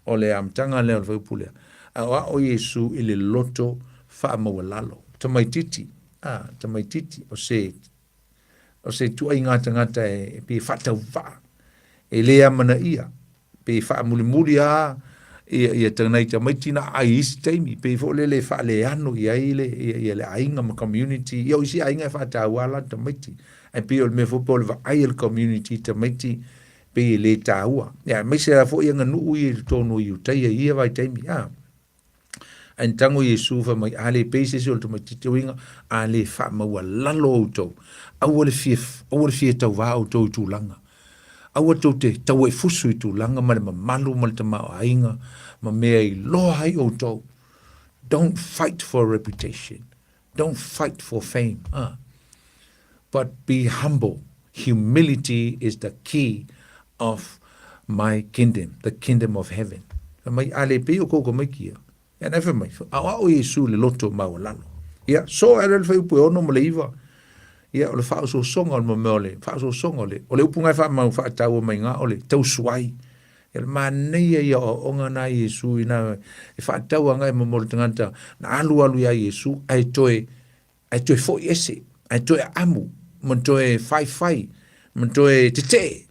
S1: o le amataga lea o le fuaiupu lea. Aoao Iesu i le loto faamaualalo. Tamaitiiti, a, tamaitiiti, o se o se ituaiga tagata e pei e faatauvaa, e le amanaia, pei e faamulimuli lava ia, ia nai tamaiti na aai i isi taimi, pei foi lele e faaleano i ai le, ia, ia le aiga ma community. Ia o isi aiga e faataua lava latou tamaiti, ae pei o le mea foi po o le vaai a le community i tamaiti pei e le taua. Ia, aemaise lava foi aganuu ia i totonu o Iutaia i ia vaitaimi, a. Ae na tago Iesu fai mai, a le pei se isi o le tamaitiiti uiga, a le faamaualalo outou, aua le fia, aua le fia tauvā outou i tulaga. Aua tou te tauaifusu i tulaga ma le mamalu ma le tamaoaiga ma mea e iloa ai outou. Don't fight for a reputation. Don't fight for fame. Ah. But be humble. Humility is the key of my kingdom, the kingdom of heaven. Fai mai, a le pei o kou tamaiti ia. Ia na fai mai, aoao Iesu i le loto maualalo. Ia, so e le fuaiupu e ono ma le iva. Ia, o le faaosoosoga o le mea o le faaosoosoga o le, o le upu ngai faamau faataua mai ngā o le tausuai. Ia le manaia ia o aoaoga na Iesu i na e faataua ngai mo le tagata na alu alu ia Iesu ae toe ae toe foi ese, ae toe aamu, ma toe faifai, ma toe tetee.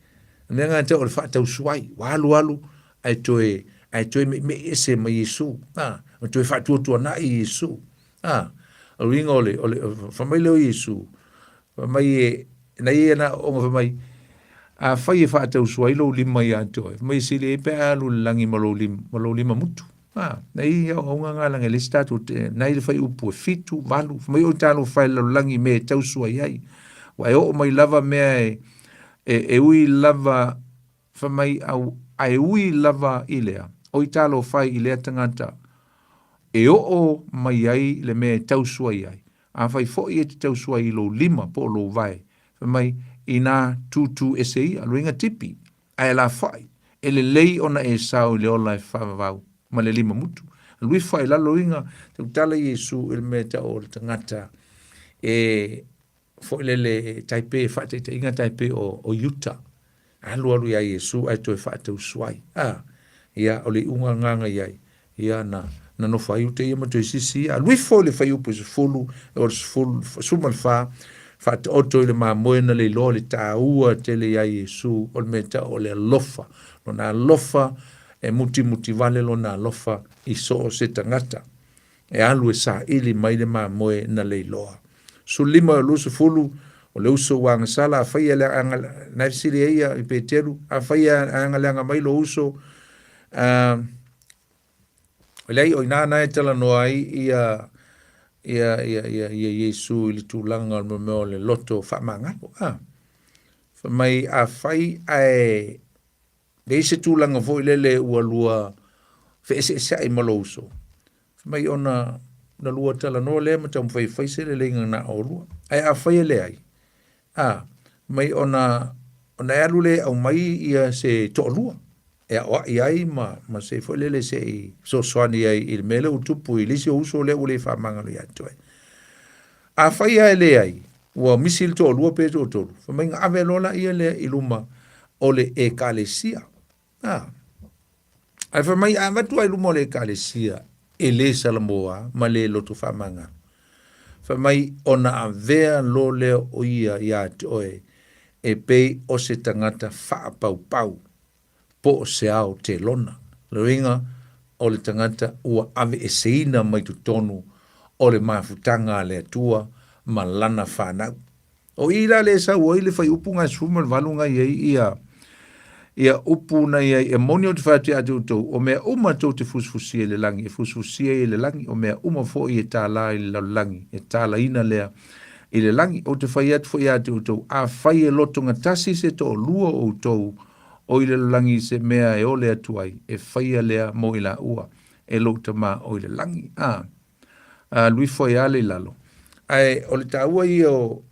S1: O le mea lena o le faatausuai, ua alu alu, ae toe, ae toe meimei ese ma Iesu, a, ma toe faatuatuanai Iesu. A, o le uiga o le, o le, fai mai lea o Iesu, fai mai e, na ia na aoaoga fai mai, afai e faatausuai lou lima ia te oe, fai mai e sili ai pe a alu i le lagi ma lou lima, ma lou lima mutu. A, na i aoaoga nga langa e leai se tatou te, na i le fuaiupu e 7, 8, fai mai oi talofa e le lalolagi i mea e tausua i ai. Ua e oo mai lava mea e, e, e ui lava, fai mai au, ae ui lava i lea, oi talofa e i lea tagata e oo mai ai le mea e tausua i ai. Afai foi e te tausua ai i lou lima po o lou vae, fai mai, inā tūtū ese ia, luiga tipi, ae lafoai, e lelei ona e sao i le ola e faavavau ma le lima mutu. Alu ifo i lalo luiga, tautala Iesu i le mea e tau o le tagata e foi lele e tai pei e faataitaiga tai pei o, o Iuta. Alu alu iā Iesu ae toe faatausu ai. A, ia, o le iuga agaga i ai. Ia, na, na nofo ai Iuta ia ma toe sisi ia. Alu ifo i le fuaiupu e 10, o le 10, 14, faataoto i le mamoe na le iloa le taua tele iā Iesu o le mea tau o le alofa. Lona alofa e mutimuti vale lona alofa i so o se tagata. E alu e saili mai le mamoe na leiloa. 15 o 20, o le uso ua agasala, afai e aga, na e fesili ai ia i Peteru, afai e agaleaga mai lo uso, uh, leai, o ina na e talanoa ai ia ia ia ia ia Iesu i le tulaga o le mea o le loto faamagalo. Ah, fai mai afai ae Leai se tulaga foi lele ua lua feeseeseai ma lou uso. Fai mai ona na lua talanoa lea ma taumafai e fai se leleiga na oulua. Ae afai e leai, a, mai ona ona e alu lea e aumai ia se toalua e aoai ai ma, ma se foi lele se i fesoasoani ai i le mea lea ua tupu i le isi o uso lea ua le faamagalo ia te oe. Afai lava e leai, ua misi le toalua pe toatolu, fai mai na ave loa laia lea i luma o le Ekalesia. A. Ae fai mai a avatu lava i luma o le Ekalesia, e le salamoa ma le loto faamagalo. Fai mai ona avea loa lea o ia ia te oe e pei o se tagata faapaupau po o se ao telona. O le uiga, o le tagata ua aveeseina mai totonu o le mafutaga a le Atua ma lana fanau. O i la lea e sau ai le fuaiupu ga 18 ga i ai ia ia upu na i ai e moni ou te fai atu ia te outou, o mea uma tou te fusifusia i le lagi, e fusifusia ia i le lagi, o mea uma foi e tālā i le lalolagi, e tālaina lea i le lagi. Ou te fai atu foi ia te outou, afai e lotogatasi se toalua o outou o i le lalolagi i se mea e ole atu ai, e faia lea mo i laua e lou Tama o i le lagi. A, a alu ifo ai lava le i lalo. Ae o le taua ia o,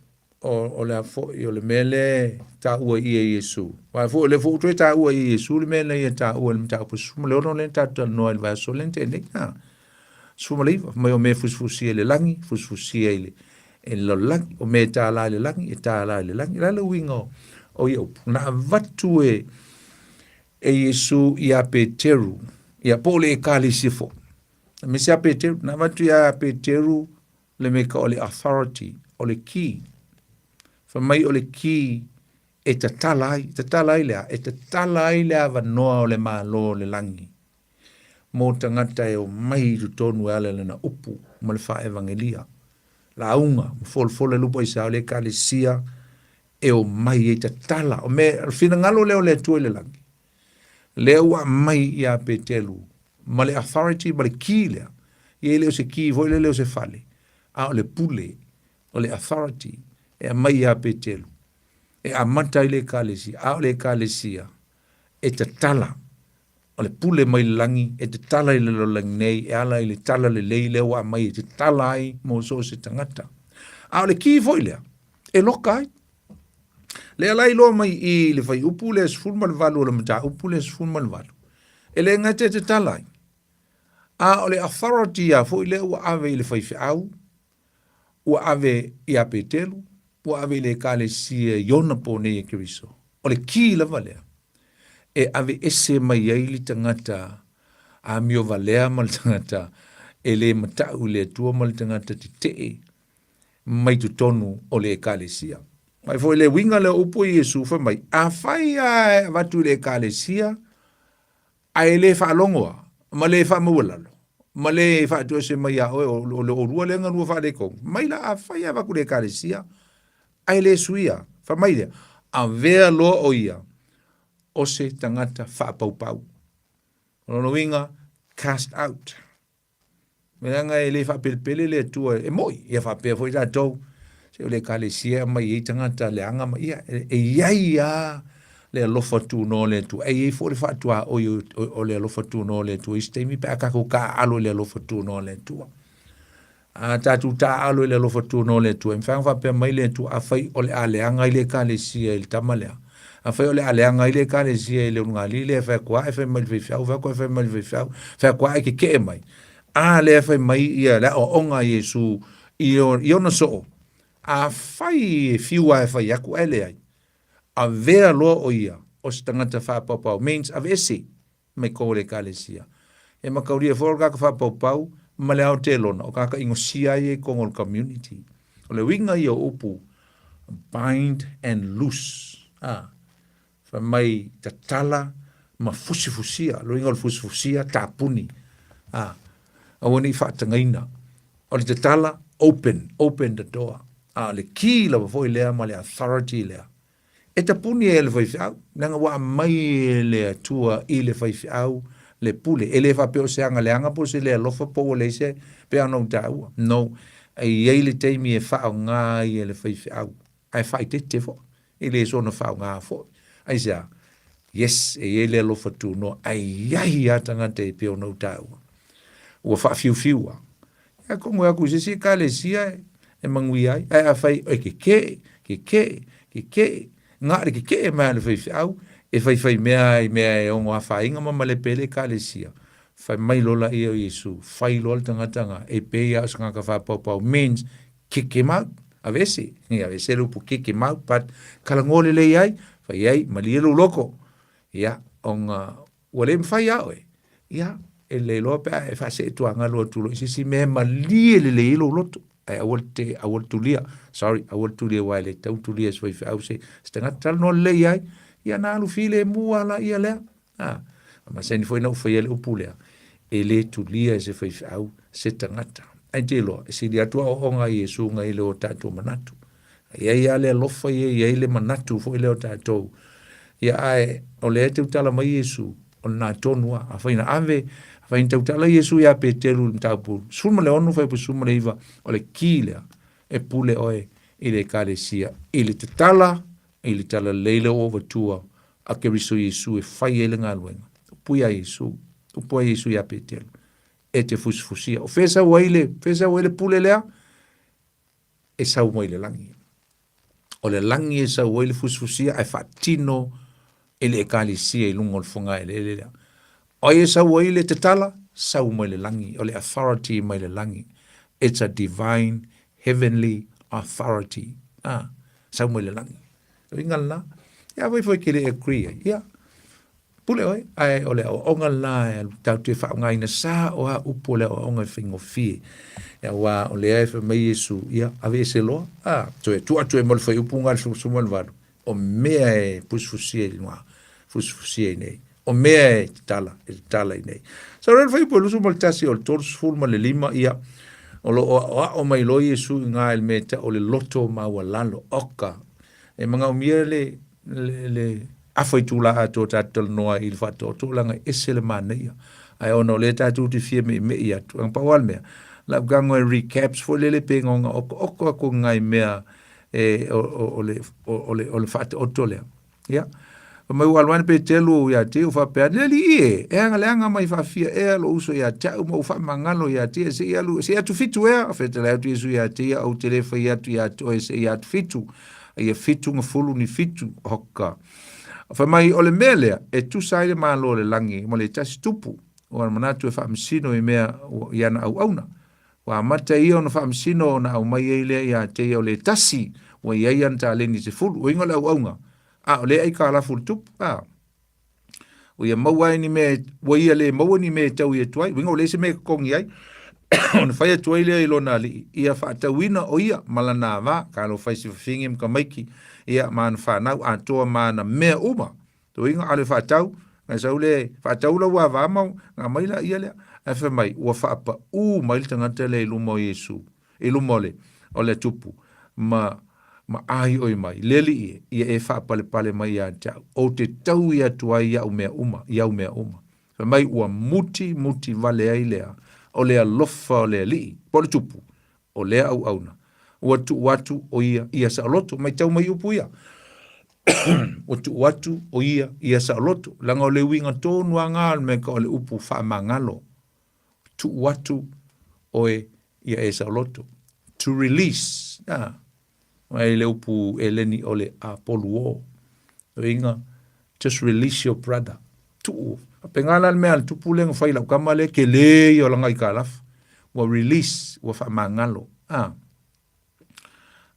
S1: o, o le a foi, o le mea lea e taua i i e Iesu. Aua foi o lea foi ua toe taua i e Iesu le mea na ia taua i le mataupu 16 lea na tatou talanoa i le vaiaso lea na tea nei. A, 19, fai mai o mea e fusifusia i le lagi, fusifusia i le, i le lalolagi, o mea e tālā i le lagi, e tālā i le lagi. O le a le uiga o, o ia upu? Na avatu e, e Iesu iā Peteru, ia po o le Ekalesia foi. Aemaise ia Peteru, na avatu iā Peteru le mea ka o le authority, o le key. Fai mai o le key e tatala ai, tatala ai le a? E tatala ai le avanoa o le Malo o le lagi mō tagata e omai i totonu e ala i lana upu ma le faaevagelia. Lauga ma folafola i lupa aisea o le Ekalesia e omai ai tatala. O mea, o le finagalo lea o le Atua i le lagi, lea ua aumai iā Petelu ma le authority ma le key lea. Ia e le o se key foi lele o se fale, a o le pule, o le authority e aumai iā Petelu e amata ai le Ekalesia, a o le Ekalesia e tatala o le pule mai le lagi e tatala i le lalolagi nei e ala i le tala lelei lea ua aumai e tatala ai mo so o se tagata. A o le key foi lea e loka ai. Lea la iloa mai i le fuaiupu lea 18 o le mataupu lea 18, e le gata e tatala ai, a o le authority a foi lea ua ave i le faifeau, ua ave iā Petelu, ua ave i le Ekalesia i ona pō nei e Keriso. O le kī lava lea e aveese mai ai le tagata amio valea ma le tagata e le mataʻu i le Atua ma le tagata tetee mai totonu o le Ekalesia. Mai foi le uiga lea o upu a Iesu fai mai, afai lava e avatu i le Ekalesia ae le faalogo lava, ma le faamaualalo, ma le faatoese mai iā oe, o le oulua lea na lua faaletonu, mai la afai lava avatu i le Ekalesia, ae le suia, fai mai lea, avea loa o ia o se tagata faapaupau. O lona uiga, Cast out. Leaga e le faapelepele le Atua e moi, ia faapea foi tatou, se o le ekalesia e aumai ai tagata leaga ma ia, e i ai lava le alofa tunoa o le Atua, e i ai foi le faatuaoi o le alofa tunoa o le Atua i isi taimi pe a tatou taaalo i le alofa tunoa o le Atua. A tatou taaalo i le alofa tunoa o le Atua, e mafai ona faapea mai le Atua, afai o le a leaga ai le ekalesia i le tama lea, afai o le a leaga ai le ekalesia i le ulugalii lea e fai atu ae fai mai i le faifeau, fai atu ae fai mai i le faifeau, fai atu ae keke'e mai, a lea fai mai ia le aoaoga a Iesu i ona soo, afai e fiu lava e fai atu ae leai, avea loa o ia o se tagata faapaopao, means aveese mai totonu o le ekalesia. E mataulia foi o le tagata faapaupau ma le aotelona, o tagata inosia ia i totonu o le community. O le uiga ia o upu bind and loose. A, fai mai tatala ma fusifusia. Le uiga o le fusifusia, tapuni. A, aua ne i faatagaina. O le tatala, open, open the door. A o le key lava foi lea ma le authority lea. E tapuni ai e le faifeau, leaga ua aumai e le Atua i le faifeau le pule. E le faapea o se aga leaga po o se le alofa po ua leai se pei ona ou taua. No. E i ai le taimi e faaaoga ai e le faifeau, ae faaeteete foi, e le soona faaaoga foi. Aisea? Yes, e i ai le alofa tunoa, ae i ai lava tagata e pei ona ou taua, ua faafiufiu lava. Ia atonu e atu i se isi ekalesia e manuia ai, ae afai e kekeʻe, kekeʻe, kekeʻe, na o le kekeʻe mai a le faifeau e faifai mea ai i mea e ono afaina ma malepe ai le ekalesia, fai mai loa laia o Iesu, fai loa le tagata na, e pei lava o se tagata faapaopao, means kick him out, aveese, aveese le upu kick him out, but talanoa lelei ai, fai ai, malie lou loto, ia, ona Ua le mafai ia oe. Ia, e le iloa pe a e faaseetuagalu atu loa i se isi mea e malie lelei ai lou loto. Ae aua le te, aua le tulia. Sorry, aua le tulia aua e le tatau tulia e se faifeau se, se tagata talanoa lelei ai. Ia na alu filemu lava laia lea. A, masani foi na ou faia le upu lea, e le tulia e se faifeau se tagata. Ae te iloa, e sili atu aoaoga a Iesu nai lo tatou manatu. E i ai lava le alofa ia, e i ai le manatu foi lea o tatou. Ia ae o lea e tautala mai Iesu, o lena tonu lava. Afai na ave, afai na tautala Iesu ia Peteru i le mataupu 16 fuaiupu 19, o le ki lea e pule oe i le ekalesia, i le tatala, i le talalelei lea ua avatua a Keriso Iesu e fai ai le galuega. Upu ia Iesu, upu a Iesu ia Peteru, e te fusifusia. O fea e sau ai le, fea e sau ai le pule lea? E sau mai le lagi. O le lagi e sau ai le fusifusia ae faatino e le ekalesia i luga o le fogaeleele lea. O ai e sau ai le tatala? Sau mai le lagi. O le authority mai le lagi. It's a divine heavenly authority. Ah, sau mai le lagi. O uiga lena. Ia afai foi e te le agree ai, ia, Pule oe, ae o le aoaoga lena e tatou te faaaogaina sao lava upu o le aoaoga e faigofie. Aua o lea e fai mai Iesu, ia, aveese loa, a, toe tuu atu ai ma le fuaiupu lena i le 18, o mea e fusifusia i luga, fusifusia i inei, o mea e tatala, e tatala i inei. So, o le fuaiupu e 21 o le 35, ia, o lo o aoao mai loa Iesu i ina i le mea e tau o le loto maualalo, oka, e manaomia le, le, le afa itula atoa tatou talanoa ai i le faatoatoa leaga e ese le manaia. Ae ona o lea tatou te fia meʻimeʻi atu, leaga pau lava le mea, lau tago e recaps foi lele pe na ona okooko atu i nai mea e, o, o, o, le, o, o, le, o le faataoto lea. Ia, fai mai ua alu ane Petelu ia te ia faapea, Le alii e, e aga leaga mai faafia ea lou uso ia te au ma ou faamagalo ia te ia, seia alu, seia atufitu ea. Fetalai atu Iesu ia te ia, ou te le fai atu ia te oe seia atufitu. Ia fitu gafulu ni fitu, hoka. Fai mai, o le mea lea, e tusa ai le Malo o le lagi ma le tasi tupu, ua manatu e faamasino i mea i ana auauna. Ua amata ia ona faamasino ona aumai ai lea ia te ia o le tasi ua i ai ana taleni 10, uiga o le auauna, a o lea aikalafu le tupu, a. Ua ia maua ai ni mea, ua ia le maua ni mea e taui atu ai, uiga ua leai se mea e totogi ai, ona fai atu ai lea i lona alii, ia faatauina o ia ma lana ava, talofa i se fafine ma tamaiti, ia ma ana fanau atoa ma ana mea uma. Uiga ʻaʻole faatau, na sau le faatau lau ava ma na aumai laia lea. Ae fai mai, ua faapaū mai le tagata lea i luma o Iesu, i luma o le, o le tupu, ma, ma āioi mai, Le Alii e, ia e faapalepale mai ia te au, ou te taui atu ai i au mea uma, i au mea uma. Fai mai ua muti muti vale ai lea o le alofa o le Alii, po o le Tupu, o lea auauna, ua tuu atu o ia ia saoloto. Matau mai upu ia. Ua tuu atu o ia ia saoloto. Leaga o le uiga tonu lava na o le mea o le upu faamagalo. Tuu atu oe ia e saoloto. To release. Ah. Mai le upu Eleni o le apoluo. Uiga, just release your brother. Tuu. Faapena la le mea a le tupu lea na fai i lau tama lea, tele ia o lana aitalafu. Ua release, ua faamagalo. Ah.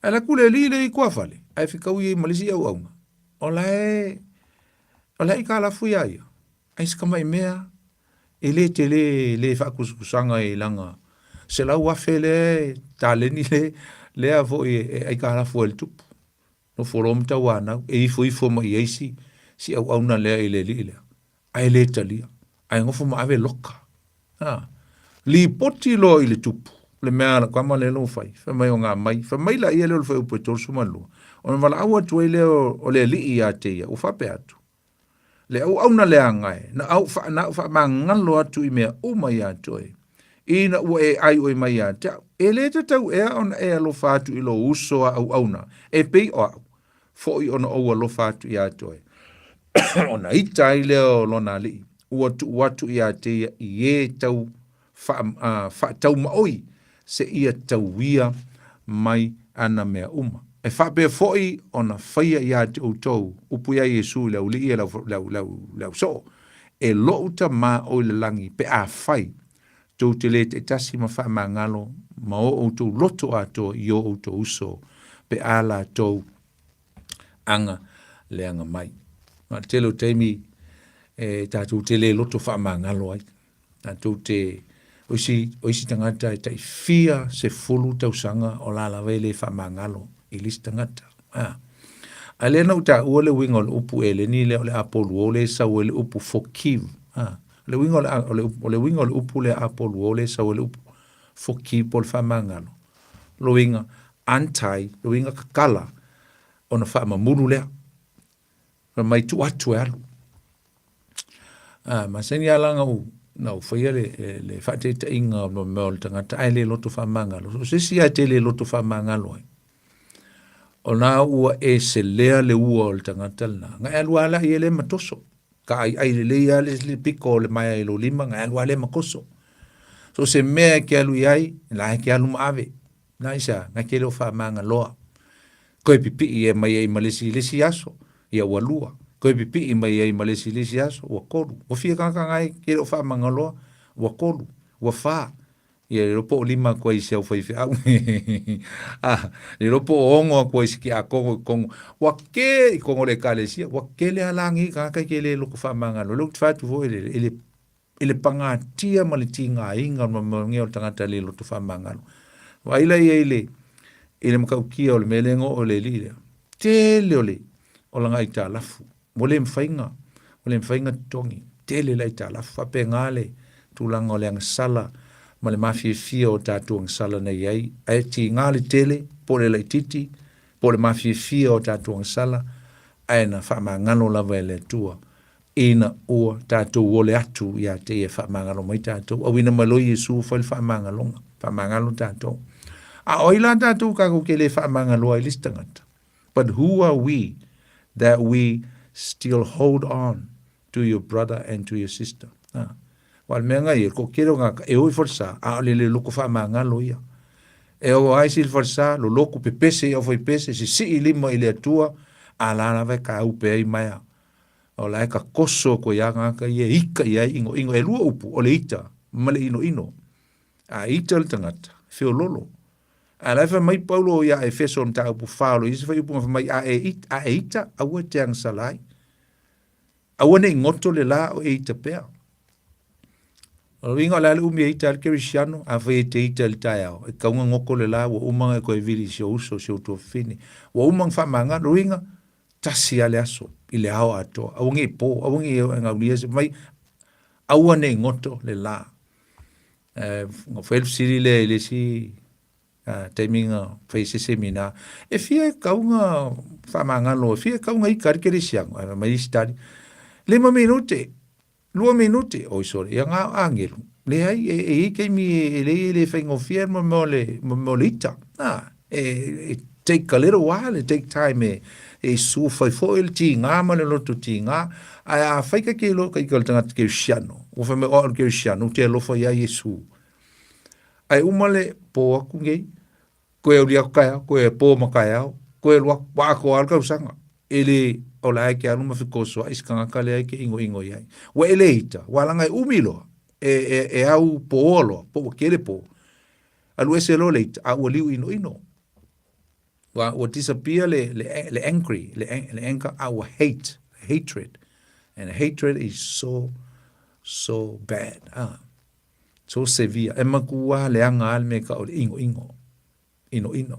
S1: Ae alu atu le alii lea i tuafale, ae fetau ia ma le isi auauna. O la e, o la e aitalafu ia ia. Ai se tamai mea e le tele, le faatusatusaga i lana 100,000 lea taleni le, lea foi e aitalafu ai le tupu. Nofo loa ma tauanau, e ifoifo mai i ai si, si auauna lea i le alii lea, ae le talia, ae nofo ma ave loka. A, lipoti loa i le tupu, le mea a lau tama lea ua fai, fai mai o ngā mai, fai mai laia lea o le fuaiupu e 32, ona valaau atu ai lea o le alii ia te ia, ua faapea atu, Le auauna leaga e, na au, na au faamagalo atu i mea uma iā te oe, ina ua e ai oe mai ia te au. E le tatau ea ona e alofa atu i lou uso a auauna, e pei o au, foi ona ou alofa atu iā te oe. Ona ita ai lea o lona alii, ua tuu atu iā te ia i e tau faataumaoi seia tauia mai ana mea uma. E faapea foi ona faia ia te outou, upu ia Iesu i le aualii ia le ausoo, e lou Tama o i le lagi, pe afai tou te le taitasi ma faamagalo ma o outou loto atoa i o outou uso, pe a latou aga leaga mai. Ma le tele o taimi e tatou te le loto faamagalo ai. Tatou te, o isi, o isi tagata e tai fia sefulu tausaga o la lava e le faamagalo i le isi tagata. A. A lea na ou taua le uiga o le upu eleni lea o le apoluo lea e sau ai le upu forgive. A. O le uiga o le, o le, o le uiga o le upu lea apoluo lea e sau ai le upu forgive po o le faamagalo. Lo uiga untie, lo uiga kakala ona faamamulu lea. Fai mai tuu atu e alu. A, masani lava la na ou, na ou faia le, le faataitaiga o mea o le tagata ae le loto faamagalo. So se isi lava e te le loto faamagalo ai, o na ua e selea le ua o le tagata lena, na e alu lava la i ai lea ma toso. Ka aiai lelei lava le, le piko o le maea i lou lima, na e alu lava lea ma toso. So se mea e ke alu i ai, la e ke alu ma ave. Na i sea, na ke le o faamagaloa. Koe pipii e mai ai ma le isi, le isi aso, ia ua lua. Koe pipii mai ai ma le isi, le isi aso, ua kolu. Ua fia tagata na e ke le o faamagaloa, ua kolu, ua fa. Ia le iloa po o lima atu ai i si au faifeau. Ah, le iloa po o ono atu ai i si kiakono i totonu. Ua ke i totonu o le Ekalesia, ua tele a lagi tagata ke le loto faamagalo. Lea ou te fai atu foi i le, i le pagatia ma le tigaina o le mea o le tagata le loto faamagalo. Vaai la ia i le, i le matautia o le mea lea na oo i le alii lea. Tele o le, o lana aitalafu. Ua le mafai ona, ua le mafai ona totogi. Tele le aitalafu. Faapena le tulaga o le agasala ma le mafiafia o tatou agasala na i ai. Ae tiga le tele, po o le laitiiti, po o le mafiafia o tatou agasala, ae na faamagalo lava e le Atua ina ua tatou ole atu ia te ia e faamagalo mai tatou. Auina mai loa Iesu fai le faamagaloga, faamagalo tatou. A o ai la tatou tatou te le faamagaloa ai le isi tagata? But who are we that we still hold on to your brother and to your sister? Ha. Wa le mea nga ia, ko kere o ngā, e o i falesa, a o le le loko faamagalo ia. E o ai si le falesa, lo loku pepese i au fai pese, sisii lima i le Atua, a la lava e ka upe ai maea. O la e ka koso koe ia ngaka ia e ika i ai inoino. E lua upu, o le ita ma le inoino. A ita le tagata, feololo. A la e fai mai Paulo ia Efeso o mataupu fa o lo isi fai upu nga fai mai a e ita, a e ita, aua e te agasala ai. Aua ne i goto le la o e ita pea. O le uiga o le a le umi e ita ai le kerisiano, afai e te ita i le taeao, e tatau ona goto le la ua uma ona e toe vili i si ou uso, si ou tuafafine. Ua uma ona faamagalo. O le uiga, tasi lava le aso i le ao atoa. Aua ne i po, aua ne i e gaulia se mai, aua ne i goto le la. E, na fai le fesili lea i le isi taimi na fai se semina, e fia e tatau ona faamagalo, e fia e tatau ona ita ai le kerisiano? Ae fai mai isi tali, lima minute. 2 minute, oi sole, ia ngā āngelu. Leai, e, e i taimi e, e lei e le whaingofia mo mea o le, mo mea o le ita. Ah, e, e take a little while, e take time e, e su whai fo le tīngā ma le loto tīngā. Ai a whai ka ke lo ka ika le tangata ke usiano. Ua whai me o ke usiano, te alofa ia Yesu. Ai uma le pō aku ngei, Koe auli aku kaeao, koe pō ma kaeao, koe alu aku, wa ako al kausaga. E le, o la e ke alu ma fekosoaʻi i se kangaka lea e ke ʻinoʻino i ai. Ua e le ita, ua laga e ʻumi loa, e, e, e au pōa loa, po ua kele pō. Alu ese loa le ita, a ua liu ʻinoʻino. Ua, ua disappear le, le, le angry, le, le anger, a ua hate, hatred. And hatred is so, so bad. Ah. So severe. E makuā leaga a le mea ka o le ʻinoʻino. ʻInoʻino.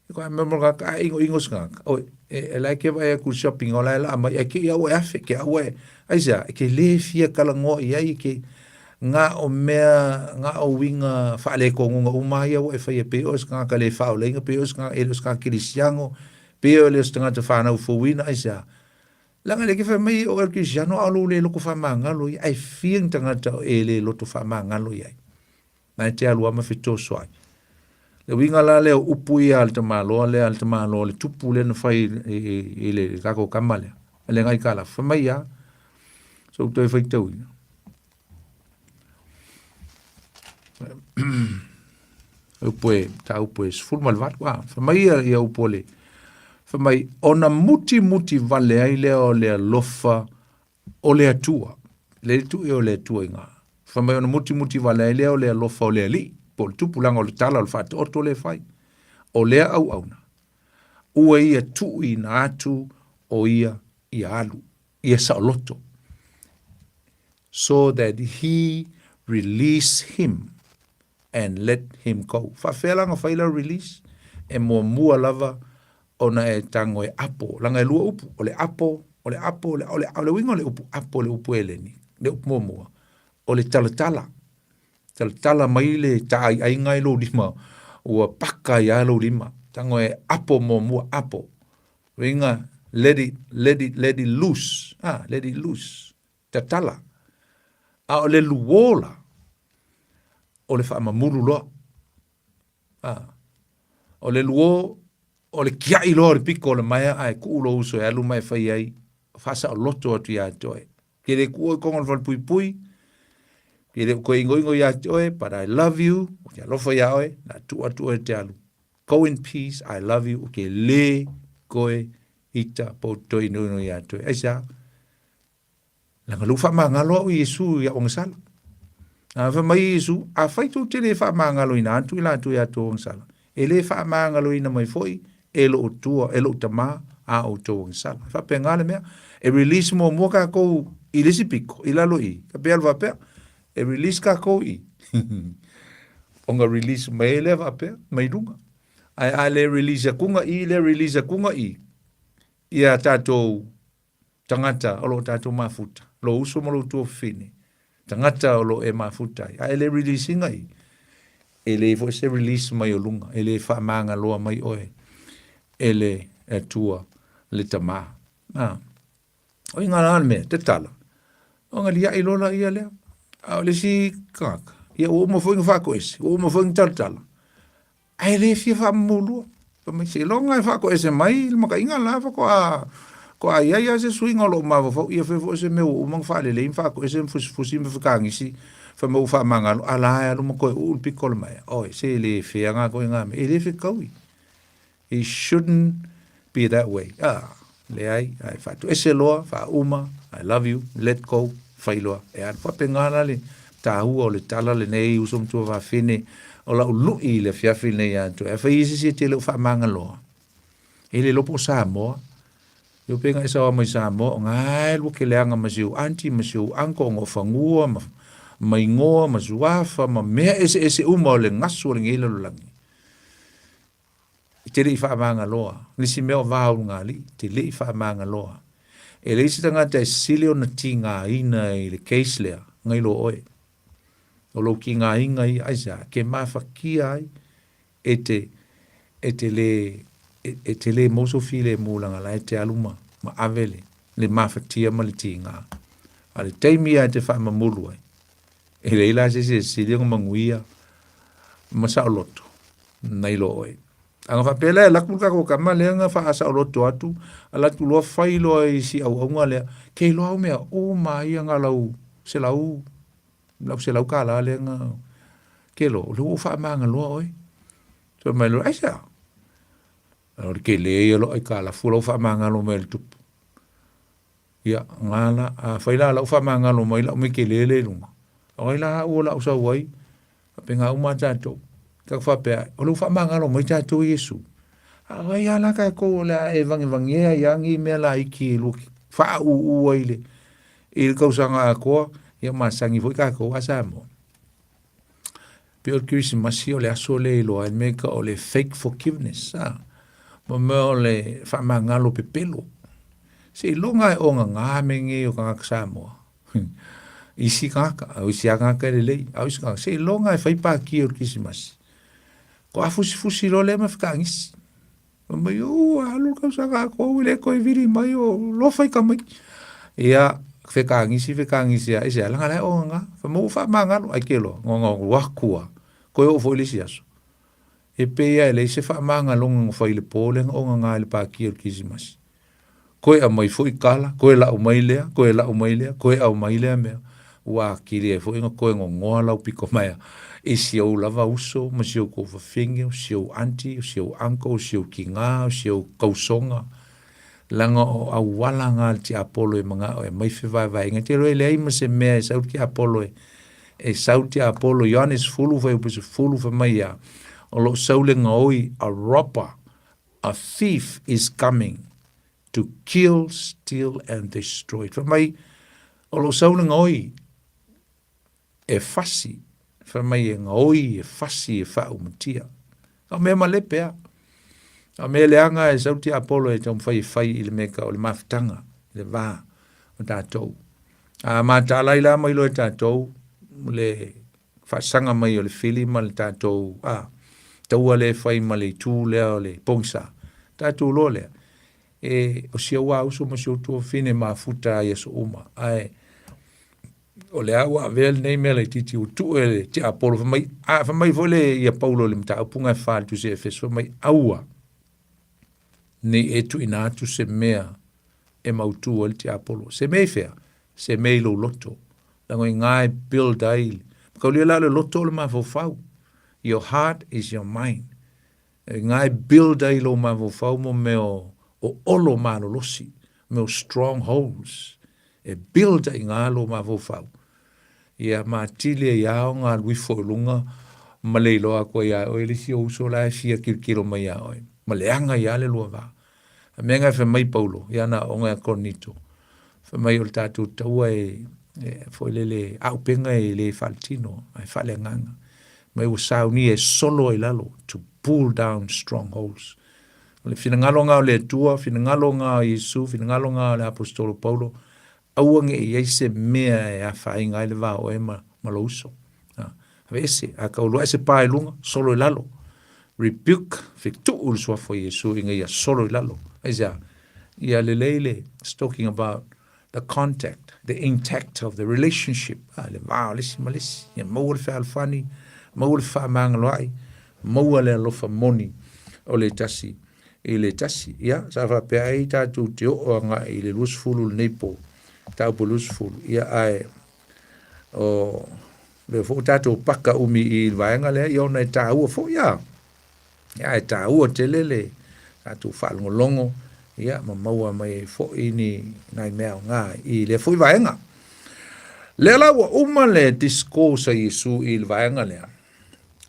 S1: E koe mea mo ka ka ʻinoʻino se kangaka. Oi, e, e lae ke vaai aku shopping o lae laa mai, ai ke ia ua e afe, ke aua e, ai sea, e ke le fia talanoa i ai, ke ngā o mea, ngā o uiga faaletonu uma ia ua e faia pei o se kangaka le faaolaina, pei o se kangaka, e le o se kangaka kerisiano, pei o le o se tagata whanau fouina, ai sea. Leaga le ke fai mai o el kerisiano a o lou le loto faamagalo ia, ae fia ni tagata e le loto faamagalo i ai. Na e te alu a ma fetosoai. Le uiga la lea o upu ia a le tamaloa lea, a le tamaloa le tupu lea na fai i le tatou kama lea. Le ngai kala, fai mai ia, so toe faitauina. Upu e, ta upu e 18, a, fai mai ia, ia upu o le, fai mai, ona mutimuti vale ai lea o le alofa o le Atua, le tu e o le Atua i ngā. Fai mai ona mutimuti vale ai lea o le alofa o le Alii, po o le tupulaga o le tala o le faataoto le fai, o lea auauna, ua ia tuuina atu o ia ia alu, ia saoloto. So that he release him and let him go. Faafefea la ona fai lau release? E muamua lava ona e tago e apo, leaga e lua upu, o le apo, o le apo, o le, o le, o le uiga o le upu apo, le upu Eleni, le upu muamua, o le talatala. Talatala mai le taaiaiga i lou lima, ua paka ai lava lou lima. Tago e apo muamua, apo. Uiga, let it, let it, let it loose. Ah, let it loose. Tatala. A o le luō la, o le faamamulu loa. A, o le luō, o le kiaʻi loa o le piko o le maea ae kuʻu lou uso e alu ma e fai ai, faasaoloto atu iā te oe. Ke le kuʻu oe i koga o le falepuipui, ke le koe ʻinoʻino iā te oe, but I love you, ou te alofa iā oe, na tuu atu oe e te alu. Go in peace, I love you, ou ke lē koe ita po toe ʻinoʻino iā te oe. Aisea? Leaga lou faamagalo au i Iesu i au agasala. A fai mai Iesu, afai tou te le faamagaloina atu i latou i a tou agasala, e le faamagaloina mai foi e lou tua, e lou tama a outou agasala. E faapena le mea, e release muamua tatou i le isi piko, i lalo i, ka pei alu faapea, e release tatou i, ona release mai ai lea faapea, mai luga. Ae a le release akuga i, le release akuga i, ia tatou Tagata o lo o tatou mafuta, lou uso ma lou tuafafine, tagata o lo o e mafuta ai, a e le release ina i, e leai foi se release mai o luga, e le faamagaloa mai oe e le Atua le Tama. A, o i ngā le mea, te tala, o ngā liaʻi loa la ia lea, a o le isi tagata, ia ua uma foi na faatoese, ua uma foi na talatala, Ae le fia faamamulua. Fai mai, seiloga e faatoese mai le makaiga la faatoa toa i ai lava se suiga o lou mafaufau, ia fai foi se mea ua uma ona faalelei ma faatoese ma fusifusi ma fekagisi, fai mai ua faamagalo, a la e alu ma toe uu le pito o le maea. Oi, se le fea ngā koe ngā mea, e le fetaui. It shouldn't be that way. Ah, leai, ae faatoese loa, faauma, I love you, let go, fai loa. E alu faapena la le tāua o le tala lenei, uso ma tuafafine, o lau lui i le afiafi lenei ia te oe. Afai i se isi e te le o faamagaloa, e le iloa po o Samoa. Io pe nga e saoa mai Samoa, o ngā e lua ke leaga ma si ou auntie, ma si ou uncle, o ngā o fanua, ma, ma ingoa, ma suafa, ma mea eseese uma o le gasu o lenei lalolagi. I te le i faamagaloa. Nisi mea o vaulugalii, te le i faamagaloa. E leai se tagata e sili ona tigaina i le case lea, ngai lo oe. O lou tigaina ia, aisea, ke mafatia ai e te, e te le, e, e te le mau sou filemu leaga la e te alu ma, ma ave le, le mafatia ma le tiga. A o le taimi lava e te faamamulu ai, e leai la se isi e sili ona manuia ma saoloto nai lo oe. A na faapea la e alu atu le tatou tama lea na faasaoloto atu, alu atu loa fai loa i si auauna lea, ke iloa au mea uma ia na lau selau, lau $100 lea na, ke iloa, o lea ua ou faamagaloa oe. Fai mai loa, aisea? O le tele ia o lau aitalafu la ua faamagalo mai e le tupu. Ia, na la, afai la o la ua faamagalo mai lau mea tele lea i luga, o ai la au o le a ou sau ai? Faapena uma lava tatou. Tatou faapea, o lea ua faamagalo mai tatou e Iesu. A o ai lava la tatou o le a e vagevagnea ai lava ni mea laiti e lua faauu ai i le tausaga atoa, ia masani foi tatou a Samoa. Pei o le Kerisimasi o le aso lea e iloa ai le mea e tau o le fake forgiveness, a? Mo mea o le faamagalo pepelo. Seiloga e ogaga mea nei o tagata Samoa. Isi tagata, o isi lava tagata e lelei, a o isi tagata, seiloga e fai pati o le Kerisimasi. Faatoa fusifusi loa lea ma fetagisi. Fai mai, ua alu le tausaga atoa ua le toe vili mai o lofa i tamaiti. Ia, fetagisi, fetagisi lava, aisea, leaga la e ogaga. Fai mai ua faamagalo, ae te iloa, na ona alu atu lava, toe oo foi i le isi aso. E pei lava e leai se faamagaloga na fai i le po lea na ogaga ai i le pati o le Kerisimasi. Toe aumai foi tala, toe lau mai lea, toe lau mai lea, toe aumai lea mea, ua atili ai foi ona toe nonoa lau pito maea i si ou lava uso ma si ou tuafafine, o si ou aunty, o si ou uncle, o si ou tina, o si ou tausoga, leaga o auala na a le tiapolo e manao e aumai fevaevaeaiga. E te iloa e leai ma se mea e sau le tiapolo e e sau le tiapolo Ioane 10 fuaiupu 10 fai mai e a? O lo o sau le gaoi, a robber, A thief is coming to kill, steal and destroy. Fai mai, o lo o sau le gaoi e fasi, fai mai e gaoi, e fasi, e faaumatia. O mea malepe a. O mea leaga e sau tiapolo e taumafai e fai i le mea tau o le mafutaga, i le va o tatou. A mataala ai la ma iloa e tatou le faasaga mai o le fili ma le tatou a taua lea e fai ma le itu lea o le pogisa, tatou iloa lea, e o si ou uso ma si ou tuafafine e mafuta ai i aso uma, ae o lea ua avea lenei mea laitiiti ua tuu e le tiapolo, fai mai, a fai mai foi le ia Paulo i le mataupu na e fa i le tusi a Efeso, fai mai, aua ne i e tuuina atu se mea e mautu ai le tiapolo. Se mea i fea? Se mea i lou loto. Leaga i ina e build ai. Mataulia la o le loto o le mafaufau. Your heart is your mind. I ina e build ai lou mafaufau mo mea o olo malolosi, mea o strongholds. E build ai i ina lou mafaufau. Ia ma atili ai lava ona alu ifo i luga ma le iloa atu ai ia oe le isi ou uso la e fia tilotilo mai ia oe, ma leaga ai lava le lua va. A mea na e fai mai Paulo i ana aoga ia Korinito, fai mai o le tatou taua e, e foi lele auupega e le faaletino, ae faaleagaga. Mai ua saunia e solo ai lalo, to pull down strongholds. O le finagalo na o le Atua, finagalo na o Iesu, finagalo na o le Aposetolo Paulo, aua ne i i ai se mea e afaina ai le va o oe ma, ma lou uso. Ha, aveese, a tau alu ae se pa i luga, solo i lalo. Rebuke, fetuu le suafa o Iesu ina ia solo i lalo. Aisea? Ia lelei le, it's talking about the contact, the intact of the relationship, ha, le va o le isi ma le isi. Ia maua le fealofani, maua le fefaamagaloa'i, maua le alofa moni o le tasi i le tasi. Ia, sa faapea ai tatou te oo agai i le 20 lenei po, mataupu 20. Ia, ae o lea foi ua tatou paka umi i le vaega lea, ia ona e taua foi a. Ia, e taua tele le tatou faalogologo, ia, ma maua mai ai foi ni nai mea aoga i lea foi vaega. Lea la ua uma le discourse a Iesu i le vaega lea.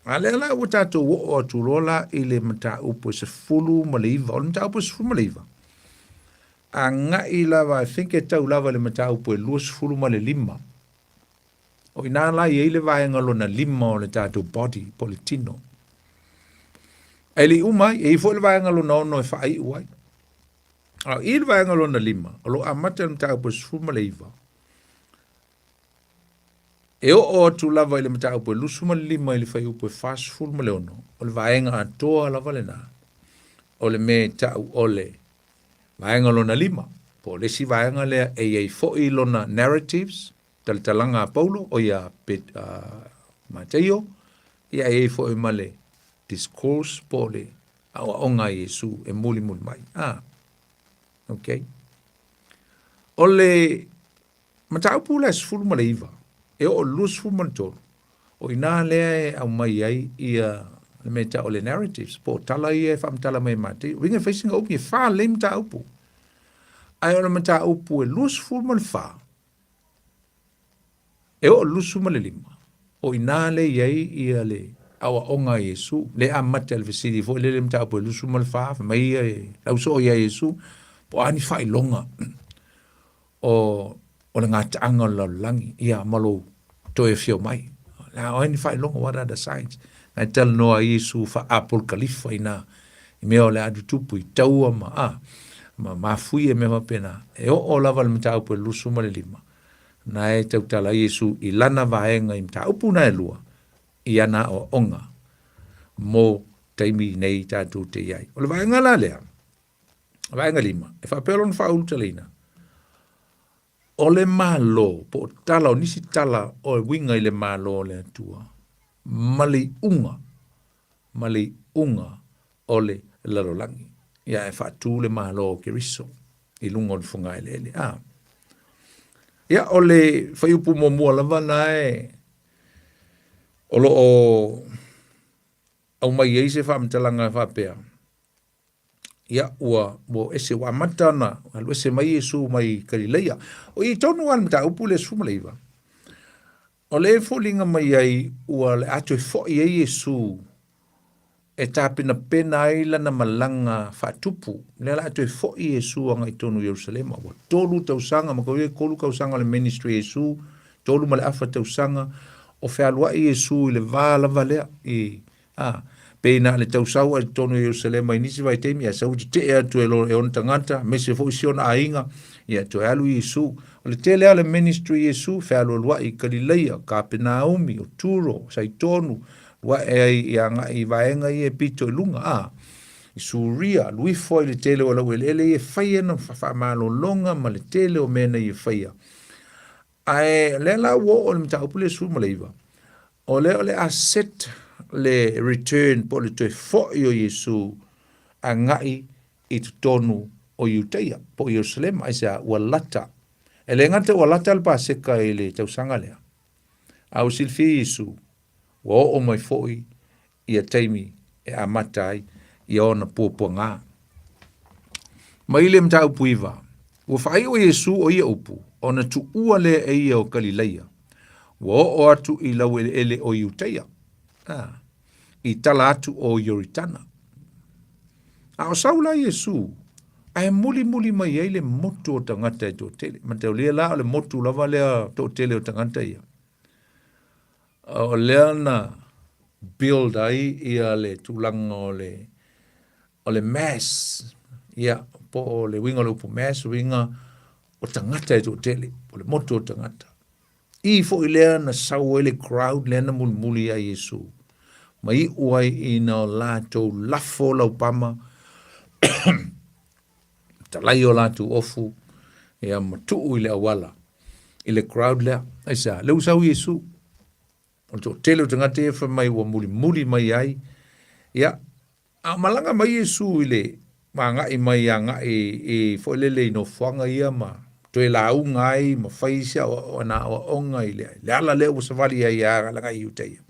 S1: A lea la ua tatou oo atu loa la i le mataupu e 19. O le mataupu e 19, agai lava, I think e tau lava i le mataupu e 25. O i ina la e i ai le vaega lona lima o le tatou body, po o le tino. Ae le i uma ai, e i ai foi le vaega lona ono e faaiu ai. A i le vaega lona lima, o lo o amata i le mataupu e 19, E oo atu lava i le mataupu e 25 i le fuaiupu e 46, o le vaega atoa lava lena o le mea e tau o le vaega lona lima. Po o le isi vaega lea e i ai foi lona narratives, talatalaga a Paulo, o ia Mataio, ia e i ai foi ma le discourse po o le aoaoga a Iesu e mulimuli mai. Ah, okay. O le mataupu la e 19 e oo i le 23, o i inā lea e aumai ai ia le mea e tau o le narratives, po o tala ia e faamatala mai e Mataio. Uiga e fai sina upu, e fa lelei mataupu. Ae o le mataupu e 24, e oo i le 25, o i inā lea e i ai ia le aoaoga a Iesu, lea e amata i le fesili foi lele mataupu e 24, fai mai ia e lausoo ia Iesu, po o a ni faailoga o, o le gataaga o le lalolagi, ia ma lou toe afio mai. La o ai ni faailoga, what are the signs? Na e talanoa ai Iesu faa-apolokalifa i nā i mea o le a tutupu i taua ma, a, ma mafuie mea faapena. E oo lava le mataupu e 25, na e tautala ai Iesu i lana vaega i mataupu na e lua, i ana aoaoga mo taimi nei tatou te i ai. O le vaega la lea, vaega lima, e faapea lona faaulutalaina, o le Malo, po o tala, o nisi tala o e uiga i le Malo o le Atua, ma le iuga, ma le iuga o le lalolagi. Ia e faatu le Malo o Keriso i luga o le fogaeleele. A. Ia, o le fuaiupu muamua lava na e o lo o aumai ai se faamatalaga e faapea, Ia, ua, ua ese, ua amata ona alu ese mai Iesu mai Kalileia. O i tonu lava le mataupu lea 19. O lea e foliga mai ai ua le a toe foi ai Iesu e tapenapena ai lana malaga faatupu. Lea la a toe foi Iesu agai tonu i Ierusalema. Ua tolu tausaga, ma kau tolu tausaga o le ministry a Iesu, tolu ma le afa tausaga, o fealuai Iesu i le va lava lea i Ā, pei na o le tausau i totonu o Ierusalema i nisi vaitaimi, ae sau tetee atu e, e ona tagata, aemaise foi si ona aiga, ia toe alu Iesu. O le tele lava o le ministry a Iesu, fealualuai i Kalileia, Kapenaumi, o Turo, Saitonu, alu ae ai i agai i vaega ia e pito i luga, ā, i Suria, alu ifo ai i le tele o laueleele ia e fai ana faamalologa ma le tele o mea na ia faia. Ae o lea la ua oo i le mataupu lea 19, o lea o le a set le return po o le toe foi o Iesu agai i totonu o Iutaia po o Ierusalema. Aisea? Ua lata. E le gata ua lata le Paseka i le tausaga lea, a ua silafia e Iesu ua oo mai foi ia taimi e amata ai ia ona puapuaga. Mai le mataupu iva, ua faaiu e Iesu o ia upu, ona tuua lea e ia o Kalilaia, ua oo atu i laueleele o Iutaia, a, i tala atu o Ioritana. A o sau la Iesu, ae mulimuli mai ai le motu o tagata e toatele. Mataulia la o le motu lava lea toatele o tagata ia. O lea na build ai ia le tulaga o le o le mass, ia, po o le uiga o le upu mass, uiga o tagata e toatele, o le motu o tagata. I foi lea na sau ai le crowd lea na mulimuli ia Iesu, ma iu ai ina o latou lafo laupama, talai o latou ofu, ia ma tuu i le auala, i le crowd lea. Aisea? Lea ua sau Iesu. O le toatele o tagata ia fai mai ua mulimuli mai ai. Ia, a o malaga mai Iesu i le agai mai agai i foi lele i nofoaga ia ma toe lauga ai ma fai isi ana aoaoga i le, le ala lea ua savali ai a agai i Iutaia.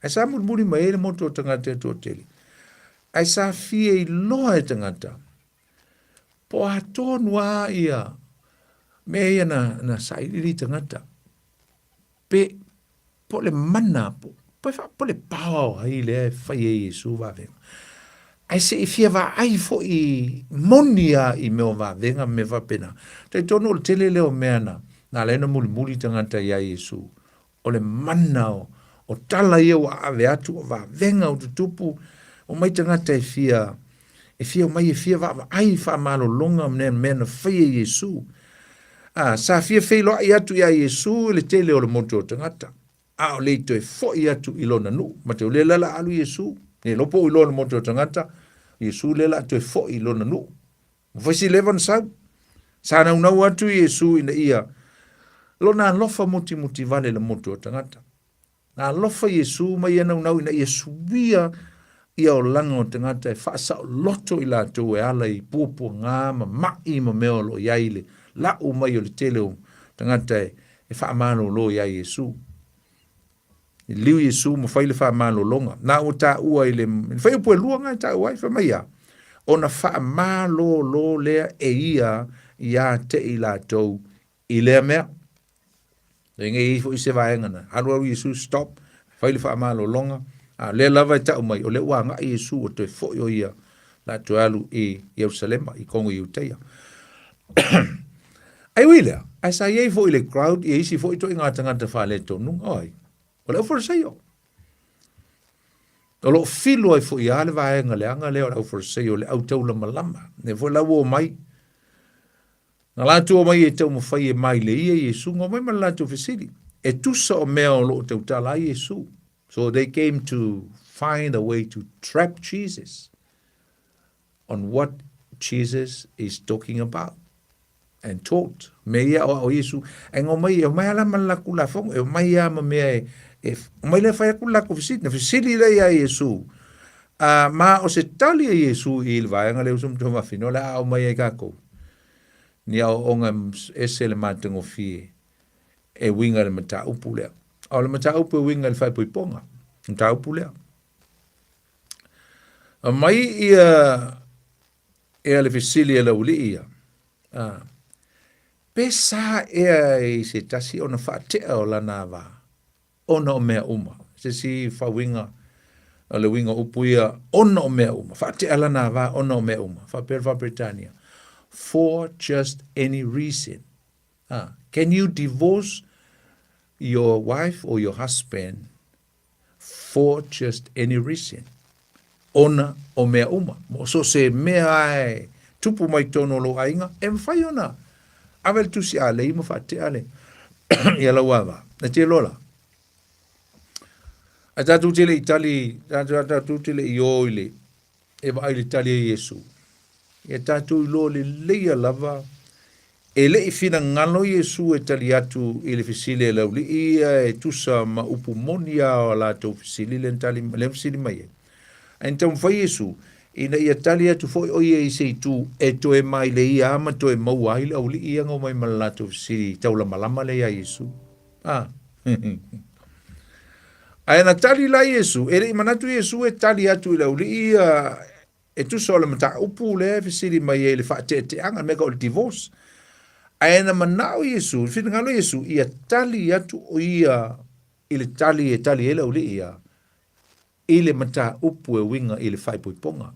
S1: Ae sa mulimuli mai ai le motu o tagata e toatele. Ae sa fia iloa e tagata po o a tonu lava ia mea ia na, na sailiili tagata. Pe, po o le mana, po, po, po le power o ai lea e fai ai Iesu vavega. Ae se i fia vaai foi moni a i mea o vavega ma mea faapena. Talitonu o le tele lea o mea na, na ala ai ona mulimuli tagata iā Iesu. O le mana o, o tala ia ua ave atu, o vavega ua tutupu, omai tagata e fia, e fia omai e fia vaavaai i faamalologa ma mea na faia e Iesu. A, sa fia feiloai atu iā Iesu i le tele o le motu o tagata, a o le i toe foi atu i lona nuu. Matau lea la la alu Iesu, ne iloa po o iloa le motu o tagata, Iesu lea la toe foi i lona nuu. Ua fai si leva ona sau. Sa naunau atu Iesu ina ia lona alofa mutimuti vale i le motu o tagata. Na alofa Iesu ma ia naunau ina ia suia ia olaga o tagata e faasaoloto i latou e ala i puapuaga ma maʻi ma mea o lo o i ai le lau mai o le tele o tagata e faamalolo iā Iesu. E liu Iesu ma fai le faamalologa. Na ua taua i le fuaiupu e lua na e taua ai, fai mai a, ona faamalolo lea e ia ia te i latou i lea mea. E nei i foi se vaega na. Alu alu Iesu, stop, fai le faamalologa. A lea lava e tau mai, o lea ua agai Iesu ua toe foi o ia la toe alu i Ierusalema, i tonu i Iutaia. Ae ui lea, ae sa i ai foi i le crowd ia isi foi ituaiga tagata faaletonuga, o ai? O le aufarisaio. O lo o filo ai foi lava le vaega leaga lea o le aufarisaio, le autaulamalama. Lea foi la ua omai. Na latou omai e taumafai e maileia Iesu, na omai ma le latou fesili, e tusa o mea o lo o tautala ai Iesu. So they came to find a way to trap Jesus on what Jesus is talking about and taught. Mea ia o ao Iesu, e ngau mai, e omai ala ma le lakou lafoga, e omai a ma mea e, e omai lea fai atu le lakou fesili. Na fesili lea ia Iesu, a, ma o se tali a Iesu i le vaega lea uso ma tuafafine, o le a aumai ai kākou. Ni aoaoga ese le matagofie e uiga i le mataupu lea. A o le mataupu e uiga i le faaipoipoga, mataupu lea. Aumai ia ea le fesili a le aualii ia, a, pe sa ea i se tasi ona faatea o lana ava ona o mea uma. Se isi faauiga o le uiga o upu ia ona o mea uma, faatea lana ava ona o mea uma. Faapea le Faa-Peretania, for just any reason. A, can you divorce your wife or your husband for just any reason, ona o mea uma. Mo so se mea e tupu mai tonu o lou aiga, e mafai ona ave le tusi alei ma faatea le ia lau ava. E te loa la. Ae tatou te le i tali, tatou te le i o i le, e vaai i le tali a Iesu. Ia tatou iloa leleia lava, e le i finagalo Iesu e tali atu i le fesili a le aualii ia e tusa ma upu moni a o latou fesili lea na tali, lea na fesili mai ai. Ae na taumafai Iesu ina ia tali atu foi o ia i se itu e toe maileia a ma toe maua ai le aualii ia na omai ma le latou fesili taulamalama lea iā Iesu. A. Ae na tali la Iesu, e le i manatu Iesu e tali atu i le aualii ia e tusa o le mataupu lea e fesili mai ai i le faateeteaga, le mea tau o le divorce. Ae na manao Iesu, i finagalo Iesu, ia tali atu o ia i le tali e tali ai le aualii ia, i le mataupu e uiga i le faaipoipoga.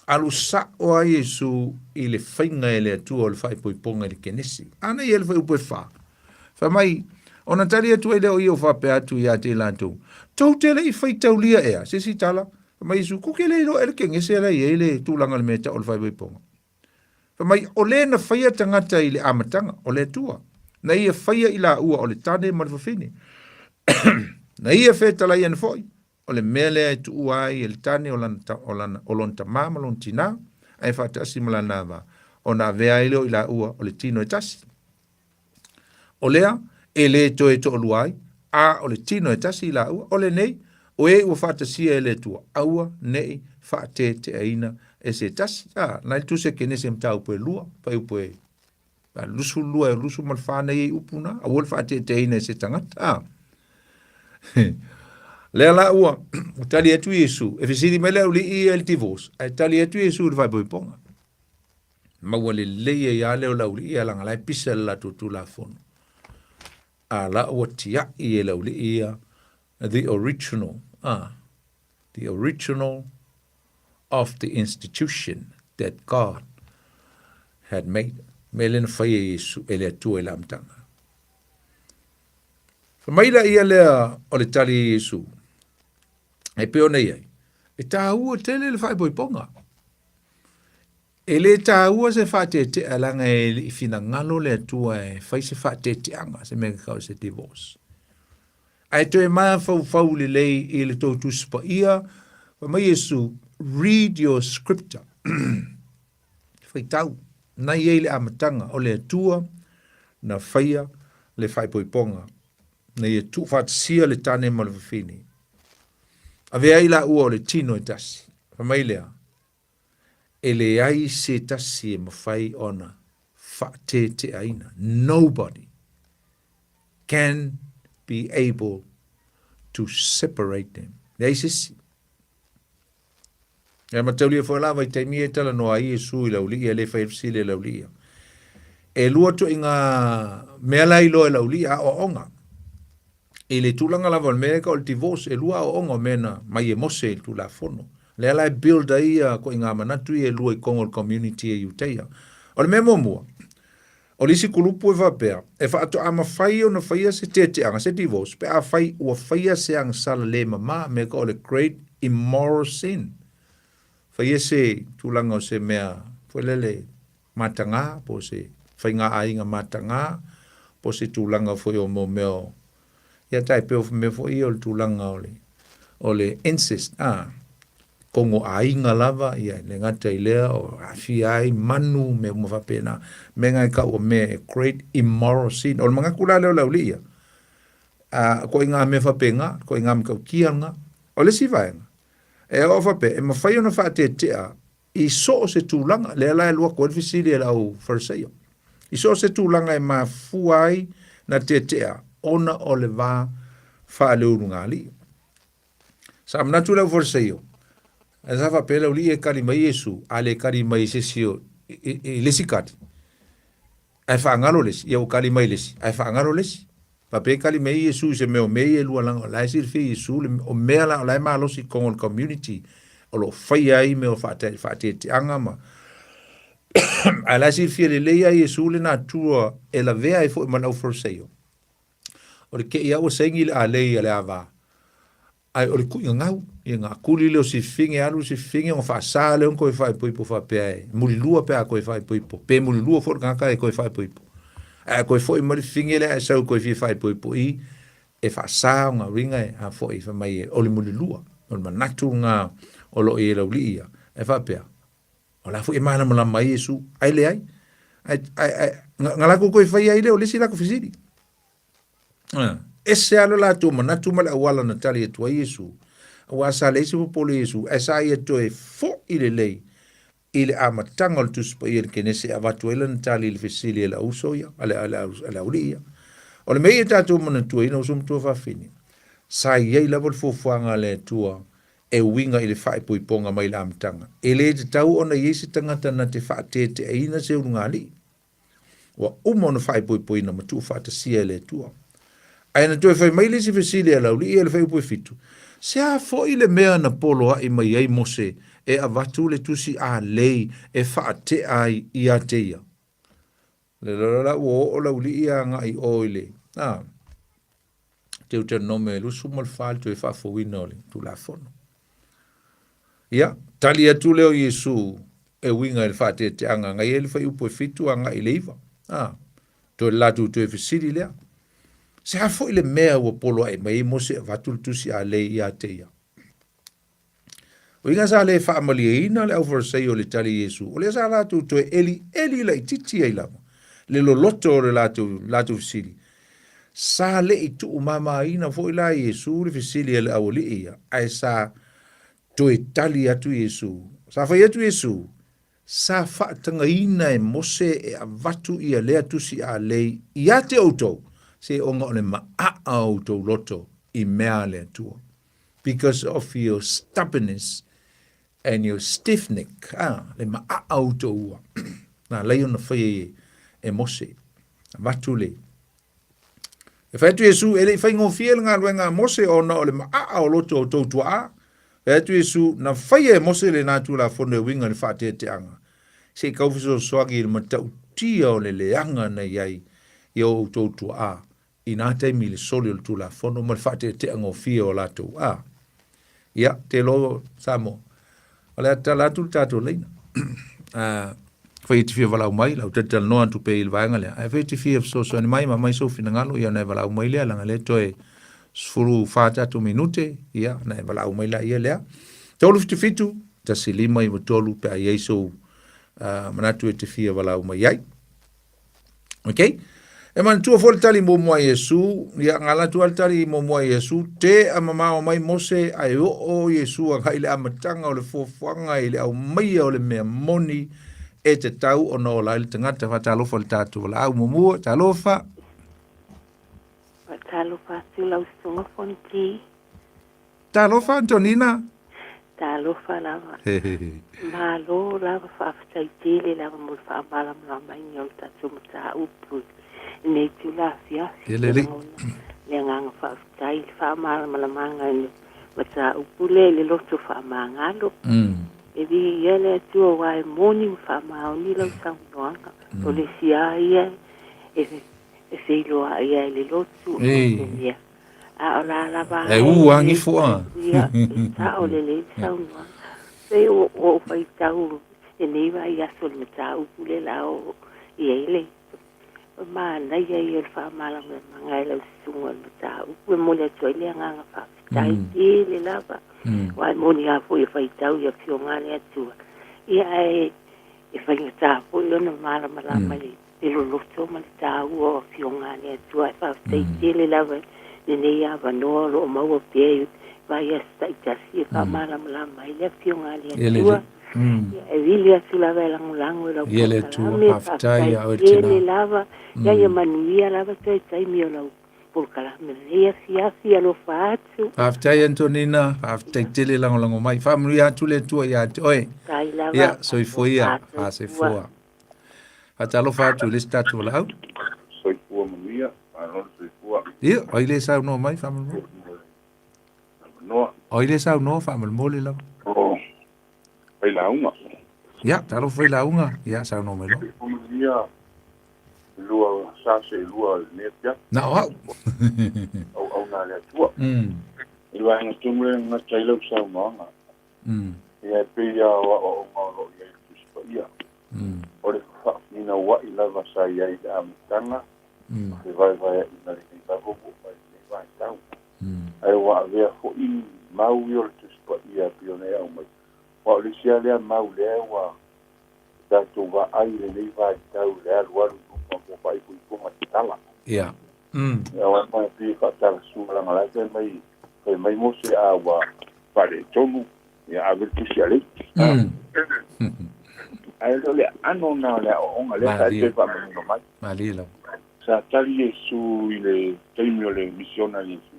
S1: Alu sa'o a Iesu i le faiga e le Atua o le faaipoipoga i le Kenesi. Ana ia le fuaiupu e fa. Fai mai, ona tali atu ai lea o ia o faapea atu ia te i latou, Tou te le i faitaulia ea, se isi tala, fai mai Iesu, kou ke le iloa ea le Kenese la i ai le tulaga o le mea e tau o le faaipoipoga. Fai mai, o le na faia tagata i le amataga, o le Atua, na ia faia i laua o le tane ma le fafine. Na ia fetalai ana foi, O le mea lea e tuua ai e le tane o lana, o lana, o lona tamā ma lona tinā, ae faatasi ma lana ava, ona avea ai lea o i laua o le tino e tasi. O lea, e lē toe toalua ai, a o le tino e tasi i laua, o lenei, o e ua faatasia e le Atua, aua ne i faateteaina e se tasi. A, na i le tusi a Kenese mataupu e lua, fuaiupu e A 22 e 24 nei ai upu na, aua le faateeteaina e se tagata. A. Lea la ua tali atu Iesu, e fesili mai le aualii ia i le divorce, ae tali atu Iesu i le faaipoipoga. Maua lelei ai lava lea o le aualii ia, leaga la e pisa le latou Tulafono. A la ua tiai e le aualii ia the original, a, the original of the institution that God had made. Mea lea na faia e Iesu, e le Atua i le amataga. Fai mai la ia lea o le tali a Iesu, e pei ona i ai, e tāua tele le faaipoipoga. E le tāua se faateetea leaga e le i finagalo le Atua e fai se faateeteaga, se mea tau se divorce. Ae toe mafaufau lelei i le tou Tusi Paia, fai mai Iesu, read your scripture. Faitau. Na i ai le amataga, o le Atua na faia le faaipoipoga, na ia tuufaatasia le tane ma le fafine. Avea ai laua o le tino e tasi. Fai mai lea, e leai se tasi e mafai ona faateteaina. Nobody can be able to separate them. Leai se isi. E mataulia foi la vaitaimi e talanoa ai Iesu i le aualii ia, le fai ai le fesili a le aualii ia. E lua ituaiga mea la e iloa e le aualii, aoaoga. I le tulaga lava o le mea e tau o le divorce, e lua aoaoga o mea na mai e Mose i le Tulafono. Lea la e build ai ia ituaiga manatu ia e lua i totonu o le community e Iutaia. O le mea muamua, O le isi kulupu e faapea, e faatoa mafai ona faia se teteaga, se divorce, pe afai ua faia se agasala le mama, mea ka o le great immoral sin. Faia se tulaga o se mea foi lele mataga, po o se faiga aiga mataga, po o se tulaga foi o mo mea o Ia tai pei o mea foi ia o le tulaga o le o le incest, a, kogo aiga lava, ia le gata i lea o aafia ai manu, mea uma faapena. Mea na e tau o mea e great immoral sin. O le manatu la lea o le aualii ia, a, ituaiga mea faapena, ituaiga matautia lena. O le isi vaega, e oo faapea, e mafai ona faatetea i so o se tulaga, lea la e alu atu ai le fesili a le au Farisaio, i so o se tulaga e mafua ai na tetea ona o le va faaleulugalii. Sa manatu le au Farisaio, ae sa faapea le aualii e kali mai Iesu, a le kali mai i se isi o, i le isi kali, ae faagalo le isi, ia ua kali mai le isi, ae faagalo le isi. Faapea e kali mai Iesu i se mea o mea ia e lua leaga o la e silafia e Iesu le o mea la o la e malosi i totonu o le community o lo o faia ai mea o faateteaga ma ae la e silafia lelei lava e Iesu le natura e lavea ai foi ma le aufarisaio. O le kei lava ua saini le alei a le ava Ae o le kuiga gau, ia na akuli lea o si fafine alu si fafine ona faasa lea ona toe faaipoipo faapea e mulilua pe a toe faaipoipo, pe mulilua foi le tagata e toe faaipoipo. Ae a toe foi mai le fafine lea ae sau e toe fia faaipoipo i, e faasa ona uiga e a foi fai mai o le mulilua. O le manatu lena o lo o i ai le aualii ia, e faapea, o la foi e malamalama ai Iesu, ae leai. Ae, ae, ae, na latou toe faia ai lea o le isi latou fesili. Ese lava lo latou manatu ma le auala na tali atu ai Iesu, aua sa leai se popole i Iesu, ae sa ia toe fo'i lelei i le amataga o le Tusi Paia i le Kenese e avatu ai lana tali i le fesili a le auuso ia, a le aualii ia. O le mea ia tatou manatuaina, uso matua fafine, sa i ai lava le fuafuaga a le Atua e uiga i le faaipoipoga mai le amataga. E le tatau ona i ai se tagata na te faateteaina se ulugalii. Ua uma ona faaipoipoina ma tuufaatasia e le Atua. Ae na toe fai mai le isi fesili a le aualii i le fuaiupu e fitu, Se a foi le mea na poloai mai ai Mose e avatu le tusi alei e faatea ai ia te ia? Le lola la ua oo le aualii ia agai i o i le, a, Deuteronome 24 le toe faafouina o le Tulafono. Ia, tali atu lea o Iesu e uiga i le faateteaga na i ai le fuaiupu e fitu agai i le iva. A, toe le latou toe fesili lea. Se a foi le mea ua poloai mai ai Mose e avatu le tusi alei ia te ia? Uiga sa le faamalieina le aufarisaio i le tali a Iesu, o lea sa latou toe elieli laitiiti ai lava le loloto o le latou, latou fesili. Sa le i tuumamaina foi la e Iesu le fesili a le aualii ia, ae sa toe tali atu Iesu. Sa fai atu Iesu, Sa faatagaina e Mose e avatu ia lea tusi alei ia te outou, se ona o le maaa o outou loto i mea a le Atua. Because of your stubbornness and your stiff neck, ah, le maaa o outou ua. Na alai ona faia e, e Mose. Avatu le E fai atu Iesu, e le i faigofie le galuega a Mose ona o le maaa o loto o outou tuaa. Fai atu Iesu, na faia e Mose lena Tulafono e uiga i le faateateaga, se i tau fesoasoani i le matautia o le leaga na i ai i o outou tuaa i na taimi i le soli o le Tulafono ma le faateateagofie o latou a. Ia, te iloa Samoa, o le a tatala atu le tatou laina. Afai e te fia valaau mai, lau talatalanoa atu pea i le vaega lea. Ae afai e te fia fesoasoani mai ma aumai sou finagalo, ia ona e valaau mai lea, leaga lea toe 14 tatou minute, ia ona e valaau mai laia lea. 377 1593 pe a i ai sou Manatu e te fia valaau mai ai. Ok? E manatua foi le tali muamua a Iesu, ia gala atu le tali muamua a Iesu, te a mamao mai Mose ae oo Iesu agai i le amataga o le fuafuaga i le aumaia o le mea moni e tatau ona ola ai le tagata. Faatalofa i le tatou valaau muamua. Talofa.
S2: Faatalofa atu lau Susuga Fonoti.
S1: Talofa Antonina.
S2: Talofa lava. Malo lava faafetai tele lava mo le faamalamalamaina o le tatou mataupu i lenei itula afiafi.
S1: Ia lelei.
S2: Le agaga faafetai i le faamalamalamaga i le mataupu lea i le loto faamagalo. E viia le Atua aua e moni ma faamaoni lau saunoaga. O le isi lava ia e feiloai ai le lotu o se mea. A o la lava
S1: E u a gifo a.
S2: Ia, e sao lelei le saunoaga. Pei ua ou faitau lenei vaiaso i le mataupu lea la o i ai le manaia ia o le faamalamalamaga e lau susuga o le mataupu. E momoli atu ai le agaga faafetai tele lava. Aua e moni lava foi e faitau i Afioga a le Atua. Ia ae e faigata foi ona malamalama i le loloto ma le taua o Afioga a le Atua. Ae faafetai tele lava i lenei avanoa o lo o maua pea i vaiaso taitasi e faamalamalama ai le Afioga a le Atua. Ia, e vili atu lava e lagolago i lau polokalame. Faafetai tele lava. Ia, ia manuia lava toe taimi o lau polokalame lenei afiafi. Alofa atu.
S1: Faafetai Antonina, faafetai tele lagolago mai. Faamanuia atu le Atua ia te oe. Ia, soifua ia, fasoifua. Faatalofa atu i le isi tatou valaau.
S3: Soifua manuia, malo le soifua.
S1: Ia, o ai le saunoa mai faamolemole?
S3: Avanoa.
S1: O ai le saunoa faamolemole lava?
S3: O Failauga.
S1: Ia, talofa Failauga, ia saunoa mai loa.
S3: Soifua manuia, lua sa se lua o lenei afiafi.
S1: Na o au.
S3: Auauna a le Atua. I le vaega tonu lea na gata ai lau saunoaga. Ia e pei lava o aoaoga o lo o i ai i le Tusi Paia. O le faafigaua'i lava sa i ai i le amataga, ma fevaevaea'iga lenei lava ua oo mai i lenei vaitau. Ae ua avea foi mau ia o le Tusi Paia e pei ona e aumai, aua o le isi lava lea mau lea ua tatou vaai i lenei vaitau i le alualu i luma mo faaipoipoga tatala.
S1: Ia.
S3: Aua e pei e faatalasua leaga la e fai mai, fai mai Mose a ua faaletonu, ia ave le tusi a le isi. Ae le o le aano lena o le aoaoga lea sa e toe faamanino mai.
S1: Malie lava.
S3: Sa tali Iesu i le taimi o le misiona a Iesu.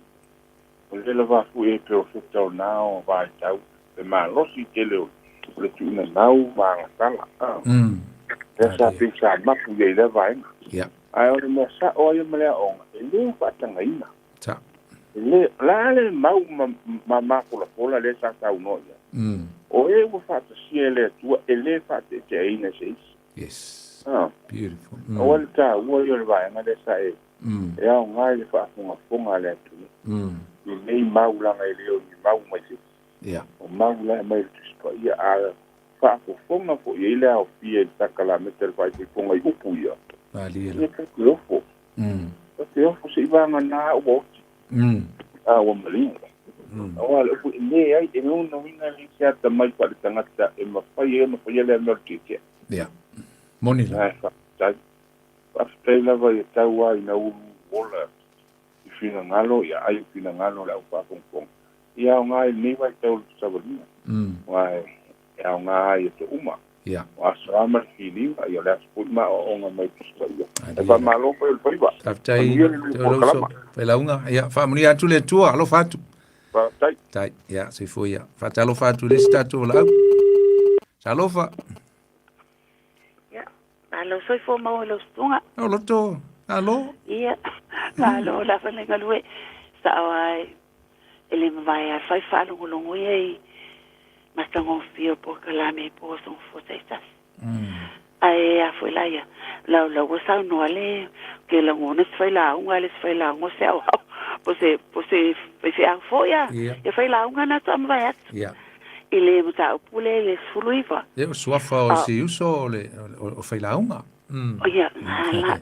S3: O lea lava foi e perofeta o na o vaitau le malosi tele o le tuuina mau ma agatala. Lea sa pei sa mapu i ai i lea vaega. Ae o le mea sa'o a ia ma le aoga, e le faatagaina. E le, o le a le mau ma, ma mafolafola lea sa saunoa i ai? O e ua faatasia e le Atua, e le faateeteaina e se isi.
S1: Yes.
S3: Ah.
S1: Beautiful.
S3: Aua le taua ia o le vaega lea sa e, e aoga i le faafogafoga a le atunuu. I nei mau leaga e le o ni mau mai se isi.
S1: Yeah.
S3: O mau la e aumai i le Tusi Paia, a faafofoga foi i ai le aofia i le sakalameta i le faaipoipoga i upu ia.
S1: Malie
S3: la. Ia ta te ofo. Ta te ofo seivaga ua oti. A ua maliu. Aua le upu e leai, e lona uiga e leai se atamai faaletagata e mafai ai ona faia lea mea o le tietie.
S1: Ia. Moni
S3: la. Ae faafetai. Faafetai lava ia tau lava ina ulu ola i finagalo, ia ai i finagalo o le au faafogafoga. Ia aoga i lenei vaitau o le savaliga. Aua e aoga ai aso uma.
S1: Ia.
S3: O aso lava ma le filiga, ia o le aso foi ma aoaoga mai Tusi Paia. Ae faamalo fai o le faiva.
S1: Faafetai.
S3: Manuia le lua polokalama.
S1: Failauga. Ia, faamanuia atu le Atua. Alofa atu.
S3: Faafetai.
S1: Tai. Ia, soifua ia. Faatalofa atu i le isi tatou valaau. Talofa.
S2: Ia, malo soifua maua i lau susuga.
S1: O loto, alo.
S2: Ia, malo lava le galue. Sao lava e le mavae lava fai faalogologo ia i matagofie o polokalame i po aso gafua taitasi. Ae a foi la ia, lau lau ua saunoa le ke lagona se failauga le se failauga o se aoao po se po se faifeau foi a ia failauga na faatoa mavae atu. I le mataupu lea i le 19.
S1: Ia o suafa o si uso o le o failauga.
S2: Ia, la,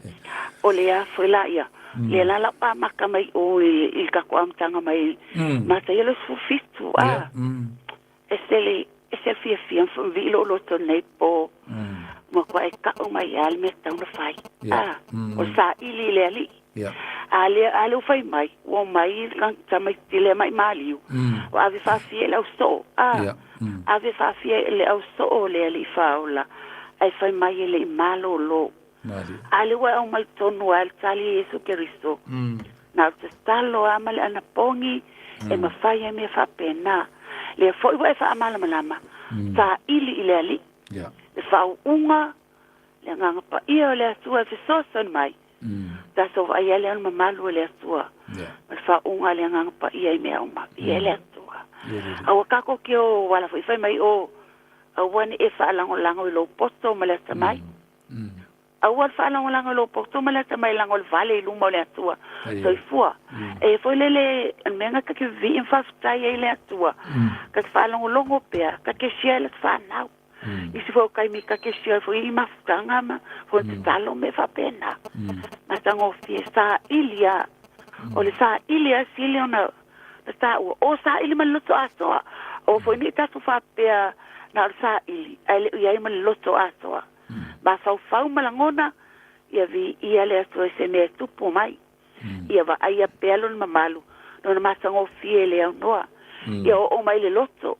S2: o le a foi la ia, lea la lau amata mai o i le tatou amataga mai Mataia le 17, a, e se le, e se le fiafia ma faavii lou loto nei po. Matuai tau mai lava le mea e tatau ona fai. A, o le saili i le Alii. A lea, a lea ua fai mai, ua omai le tamaitiiti lea mai maliu, ua ave faafia i le ausoo. A, ave faafia i le ausoo o le Alii Faaola, ae fai mai e le i malolo. A lea ua e aumai tonu lava le tali e Iesu Keriso, na o le tatalo lava ma le anapogi e mafai ai mea faapena. Lea foi ua e faamalamalama, saili i le Alii. Le faauuga, le Agaga Paia o le Atua e fesoasoani mai, tatou vaai ai lea o le mamalu o le Atua, ma le faauuga a le Agaga Paia i mea uma. Viia le Atua. Aua tatou te o ala foi fai mai, o, aua ne i e faalagolago i lou poto ma le atamai. Aua le faalagolago i lou poto ma le atamai leaga o le vale i luma o le Atua. Soifua. E foi lele o le mea na ta te vivii ma faafetai ai i le Atua, ta te faalogologo pea, ta te share i le fanau. Isi foi o taimi ta te share foi i mafutaga ma fono tatalo ma mea faapena. Matagofie, saili lava. O le saili lava e sili ona taua. O saili ma le loto atoa. Aua foi ne i tatou faapea na o le saili ae le o i ai ma le loto atoa. Mafaufau ma lagona, ia viia le Atua i se mea e tupu mai. Ia vaaia pea lona mamalu, lona matagofie e le aunoa. Ia oo mai le loto.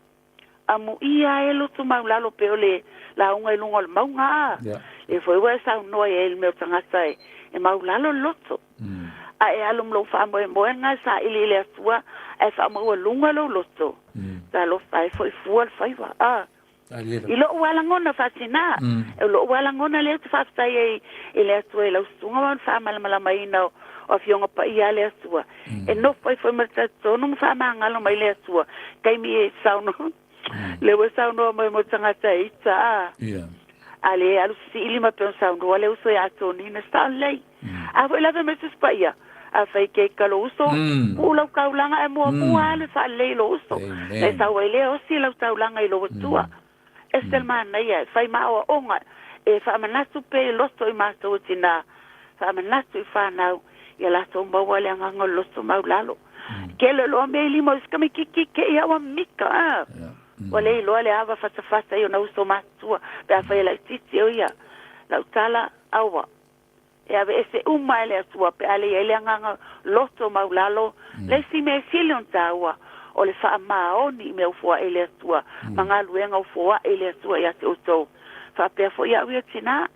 S2: Amuia e loto maulalo pei o le lauga i luga o le mauga a. Lea foi ua e saunoa i ai i le mea o tagata e maulalo le loto. A e alu ma lou faamoemoe lena e saili i le Atua ae faamaualuga lou loto, talofa e foi fua le faiva a. I lou lava lagona faatina, o lou lava lagona lea ou te faafetai ai i le Atua i lau susuga ma le faamalamalamaina o Afioga Paia a le Atua, e nofo ai foi ma le talitonu ma faamagalo mai le Atua, taimi e saunoa, lea ua saunoa mai mo tagata e ita, a, a le alu sili ma pei ona saunoa le uso ia Tonina, sao lelei. A foi la fai mai Tusi Paia, afai ke ika lou uso, tuu lau taulaga ae muamua alu e faalelei i lou uso. Na e sau ai lea osi lau taulaga i lou Atua. Ese le manaia, e fai ma aoaoga, e faamanatu pea i loto i matou o tinā, faamanatu i fanau, ia latou maua le agaga o le loto maulalo. Kele loa mea i lima o isi tamaititi te i au a mika, a. Ua le iloa le ava fatafata i ona uso matutua, pe afai e laitiiti o ia. Lau tala, aua. E aveese uma e le Atua pe a le i ai le agaga loto maulalo. Le isi mea e sili ona taua, o le faamaoni i mea ua foai e le Atua ma galuega ua foai e le Atua ia te outou. Faapea foi au ia tinā,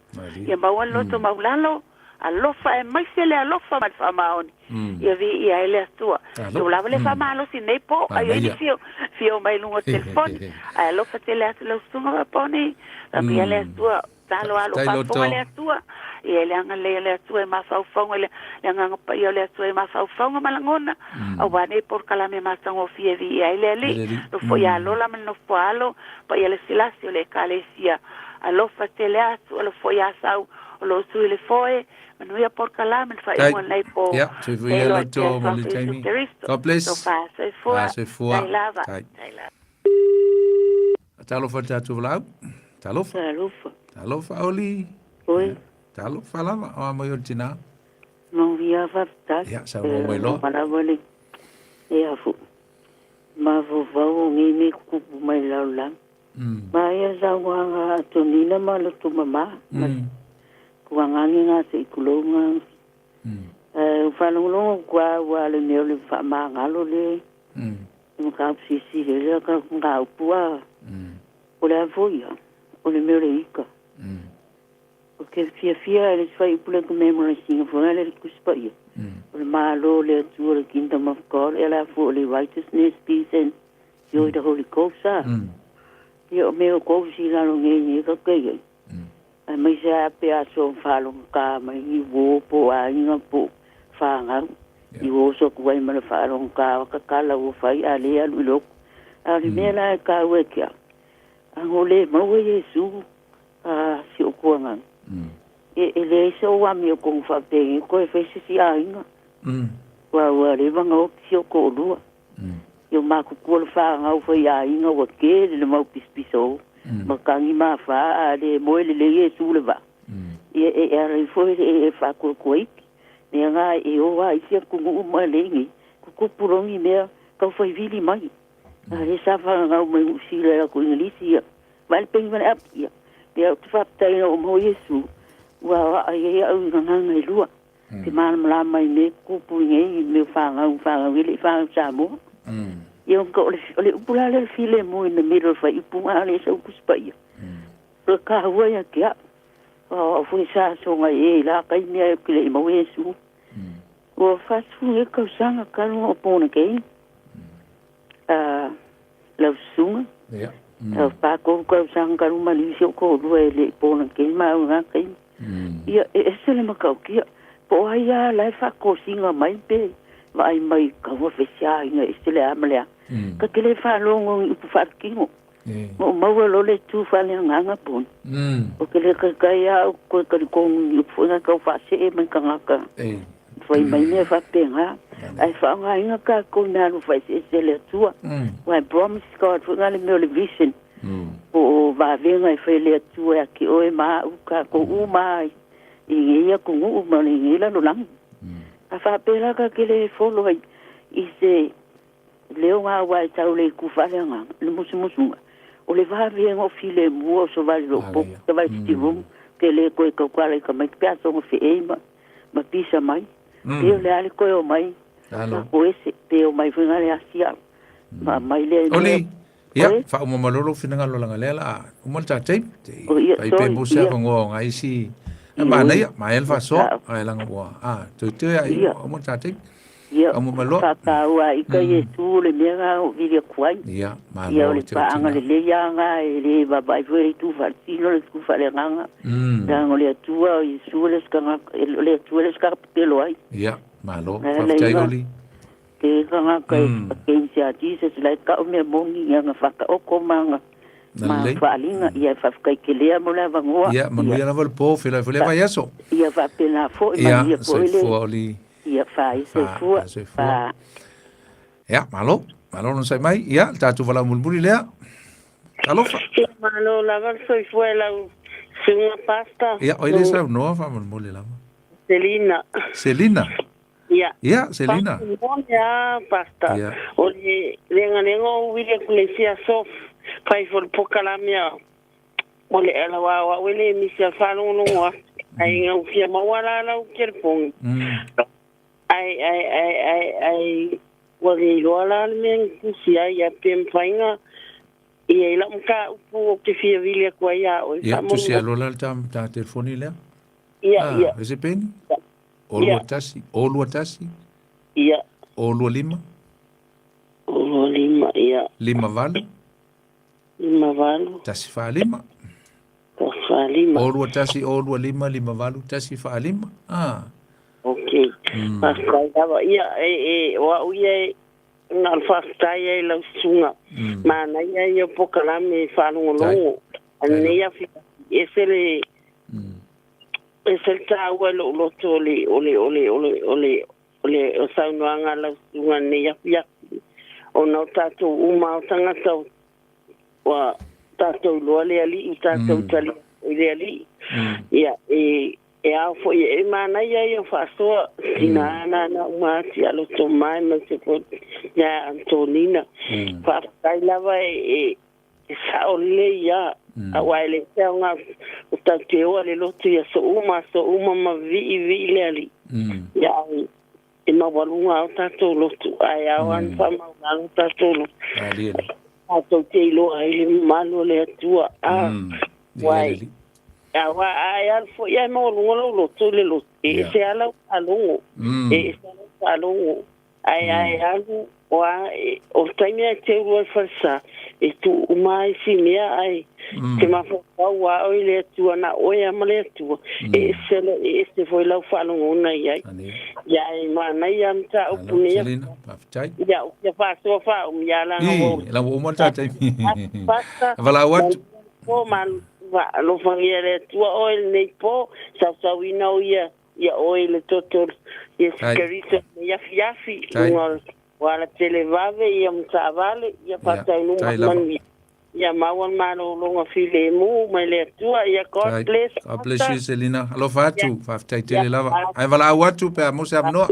S2: ia maua le loto maulalo, alofa aemaise le alofa ma le faamaoni, ia viia ai le Atua. Ua lava le faamalosi nei po, ai ai ni fio, fio mai luga o le telefoni, ae alofa tele atu lau susuga Faaponi, faamanuia le Atua. Talo alo faafofoga le Atua, ia le agalelei o le Atua i mafaufauga, le Agaga Paia o le Atua i mafaufauga ma lagona, aua nei polokalame matagofie e viia ai le Alii, nofo ia Lola ma le nofo a alo, paia le silasi o le Ekalesia. Alofa tele atu, alofa foi ia Sau o lo o sui le foe, manuia polokalame le faaiuga o lenei po. Feiloai pea i le Iesu Keriso. Tofa soifua, tai lava, tai lava.
S1: Talofa i le tatou valaau. Talofa.
S2: Talofa.
S1: Talofa Oli.
S2: Oi.
S1: Talofa lava, o a mai o le tinā.
S2: Manuia faafetai.
S1: Ia, saunoa mai loa.
S2: Lava le e afu. Mafaufau o nei mea tutupu mai le lalolagi. Ma ia saunoaga a Tonina ma loto mama. Ma tuagani ngā se i tulou ngā. Ae faalogologo atu lava aua le mea o le faamagalo le mataupu silisili ai lea mataupu a o le a foi ia o le mea o le ika. Ou te fiafia i le fuaiupu lea e memorize ina foi le Tusi Paia o le Malo o le Atua le Kingdom of God e ala foi o le righteousness, peace and joy the Holy Ghost a. Ia o mea o kou si lalo nei nei ka kei ai. Aemaise lava pe a soona faalogogata mai ni uō po o aiga po o fanau i oso atu ai ma le faalogogata o tatala ua fai a le alu i lotu. A o le mea la e taua e te au, ana le maua Iesu a si ou tuagaga, e leai se ou amio tonu faapenei toe fai se isi aiga. Aua ua leva ona oti si ou toalua. Ia matutua le fanau faiaiga ua tele le mau pisopiso ma tagi ma fa a le moe lelei Iesu le vaa. Ia e ala ifo e faatuatua iki. Mea na e o a isi atunuu ma le nei, tutupu loa ni mea tau fai vili mai. A le sa fanau mai Niu Sila i latou Igilisi ia, vaai le peni ma le api ia. Ia, ou te faafetai ina ua maua Iesu, ua aoao ai au i gagaga e lua, te malamalama i mea e tutupu i nei i mea o fanau, fanau e le i fanau i Samoa. Ia, o le upu la lea o le filemu in the middle o le fuaiupu lena lea e sau i le Tusi Paia, o le taua ia te au. Aua o au foi sa soga i e i la taimi ae ou te le i maua Iesu. Ua 40 ea tausaga talu ona ou born again. Lau susuga. Ia. 43 tausaga talu maliu si ou toalua e le i born again ma au i na taimi. Ia, e ese le matautia. Po o ai lava la e faatosina mai pe vaai mai taua fesia ina ese le a ma le a. Ta te le faalogo i upu faaletino. Na ou maua loa le itu faaleagaga pona. Ou te le taitai lava ou toe talitonu i upu foi na tau faasee mai tagata fai mai mea faapena. Ae faaaogaina tatou i mea alofa eseese a le Atua. Aua e promise God foi na le mea o le vision. Po o vavega e fai e le Atua ia te oe ma au, tatou uma lava i nei atunuu ma lenei lalolagi. A faapea la ta te le follow ai i se leo na aua e tau le itu faaleagaga, le musumusuga, o le vavega o filemu o savali lou popo, savali sitting room, ke le toe tautala i tamaiti pe a soga feei ma, ma pisa mai. Pe o le a le toe o mai, ma ese, pe o mai foi na le asi au. Ma mai lea i
S1: Oli, ia, faauma malo lou finagalo laga lea la a uma le ta taimi. Te fai pe mo se avanoa o ngai isi e manaia, maea le faasoa, ae laga ua, a, toetoe a i uma le ta taimi.
S2: Ia, faataua ai ka Iesu le mea na ou vili atu ai.
S1: Ia, malo.
S2: Ia, o le paaga lelei lava na e le vaavaai foi le itu faaletino, le itu faaleagaga. Leaga o le Atua, o Iesu e le o se tagata, o le Atua e le o se tagata pepelo ai.
S1: Ia, malo. Faafetai Oli.
S2: Te tagata e against ia Jesus, la e tau mea moni i ana whakaoko ma ana ma whaaliga. Ia, faafetai tele lava mo le avanoa.
S1: Ia, manuia lava le po, feiloai foi lea vaiaso.
S2: Ia, faapena foi, manuia foi le.
S1: Ia, soifua Oli.
S2: Ia, fai soifua. Soifua.
S1: Ia, malo. Malo le onosai mai. Ia, le tatou valaau mulimuli lea. Talofa.
S4: Ia, malo lava le soifua e lau susuga Pastor.
S1: Ia, o ai le saunoa faamolemole lava?
S4: Selina.
S1: Selina?
S4: Ia.
S1: Ia, Selina.
S4: Moni lava, Pastor.
S1: Ia.
S4: O le legalega o uili atu le isi aso, fai foi le polokalame a O le ala aua o au e le misi a faalogologo atu, ae ina ua fia maua la lau telefoni, ae, ae, ae, ae, ae ua le iloa la le mea na tusi ai, ae pe mafai na i ai lau mataupu ou te fia vili atu ai ia oe.
S1: Ia, tusi aloa la le ta, ta telefoni lea.
S4: Ia, ia.
S1: E se peni? O lua tasi, o lua tasi.
S4: Ia.
S1: O lua lima.
S4: O lua lima, ia.
S1: Lima valu.
S4: 58.
S1: 145.
S4: 145.
S1: O 21 o 25 58 145. Ah.
S4: Ok. Faafetai lava. Ia, e, e, o au ia e, na o le faafetai ai i lau susuga. Manaia ia o polokalame faalogologo. A lenei afiafi, ese le, ese le taua i lou loto o le, o le, o le, o le, o le, O le saunoaga a lau susuga i lenei afiafi, ona o tatou uma o tagata ua tatou iloa le Alii, ua tatou talia foi le Alii. Ia, e ao foi e manaia ia o faasoa, tina na na uma atu ia Lotomae aemaise foi ia Antonina. Faafetai lava e sao lelei lava, aua e le o se aoga o tatou te oa le lotu i aso uma, aso uma ma vivii vivii le Alii. Ia, ae e maualuga lava o tatou lotu, ae ao lava ona faamaualalo o tatou lotu. Tatou te iloa ai le mamalu o le Atua. Aua e aua a e alu foi ae maualuga lou loto i le lotu, e ese lava lau faalogo, e ese lava lau faalogo. Ae a e alu, o a, o le taimi a e te ulu ai i le falesa, e tuu uma ai isi mea, ae te mafaufau lava oe i le Atua, na o oe lava ma le Atua, e ese, e ese foi lau faalogona i ai. Ia, ae manaia lava mataupu nei. Ia, ou te faasoa faaumi, ia
S1: leaga ua. Ii, la ua uma le ta taimi. Valaau atu.
S4: Po, ma alofagia e le Atua oe i lenei po, sausauina o ia ia oe i le toto o Iesu Keriso i lenei afiafi, i luga o ala televave ia ma taavale, ia faataunuu ma manuia. Ia maua le malologa filemu mai le Atua. Ia God bless.
S1: God bless you Selina. Alofa atu, faafetai tele lava. Ae valaau atu pe a maua se avanoa.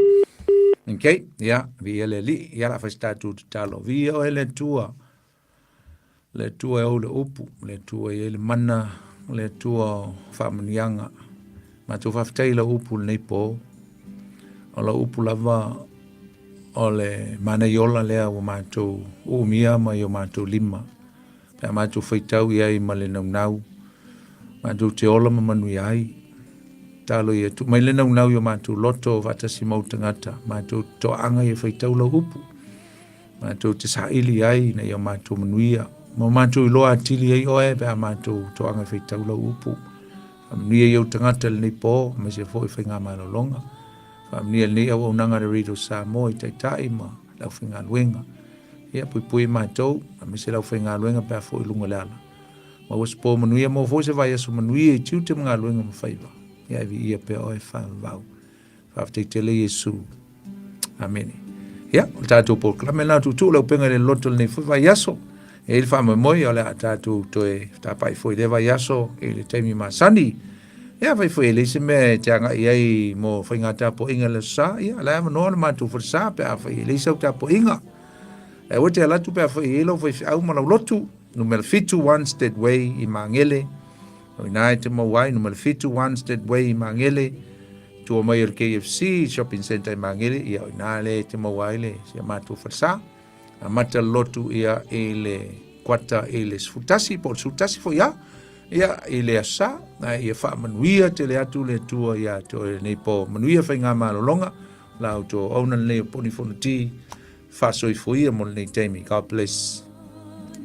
S1: Okay, ia, viia le Alii, ia la fai se tatou tatalo. Viia oe le Atua. Le Atua e ou le upu, le Atua e i ai le mana, le Atua o faamanuiaga, matou faafetai i lau upu i lenei po. O lau upu lava o le manaia ola lea ua matou uumia ma i o matou lima. Pe a matou faitau i ai ma le naunau, matou te ola ma manuia ai. Talo ia tuu mai le naunau i o matou loto faatasi ma ou tagata, matou te toaaga ia faitau lau upu. Matou te saili ai ina ia matou manuia, ma matou iloa atili ai oe pe a matou toaga e faitau lau upu. Faamanuia i ou tagata i lenei po, aemaise foi faigamalologa. Faamanuia i lenei auaunaga a le Radio Samoa i taitai ma le aufaigaluega. Ia, puipui matou, aemaise le aufaigaluega pe a foi i luga o le ala. Maua se po manuia, maua foi se vaiaso manuia i tiute ma galuega ma faiva. Ia, e viia pea oe faavavau. Faafetai tele Iesu. Amene. Ia, o le tatou polokalame lena tuutuu le upega i le loto lenei foi vaiaso. E i ai le faamoemoe o le a tatou toe tapai foi i lea vaiaso i le taimi masani. Ia, fai foi e leai se mea e te agai ai mo faiga tapuaiga i le aso Sa, ia, la e avanoa le matou falesa pe a fai e leai sau tapuaiga. Ae aua te alu atu pe a fai e i ai lau faifeau ma lau lotu. Numera 7 Wanstead Way i Magele. O ina e te maua ai, numera 7 Wanstead Way i Magele. Tua mai o le KFC Shopping Centre i Magele, ia o ina le e te maua ai le si a matou falesa. Amata le lotu ia i le kuata i le 11 po o le 11 foi a ia i le aso Sa, ae ia faamanuia tele atu le Atua ia te oe lenei po. Manuia faigamalologa la outou auauna lenei o Poni Fonoti. Faasoifua ia mo lenei taimi. God bless.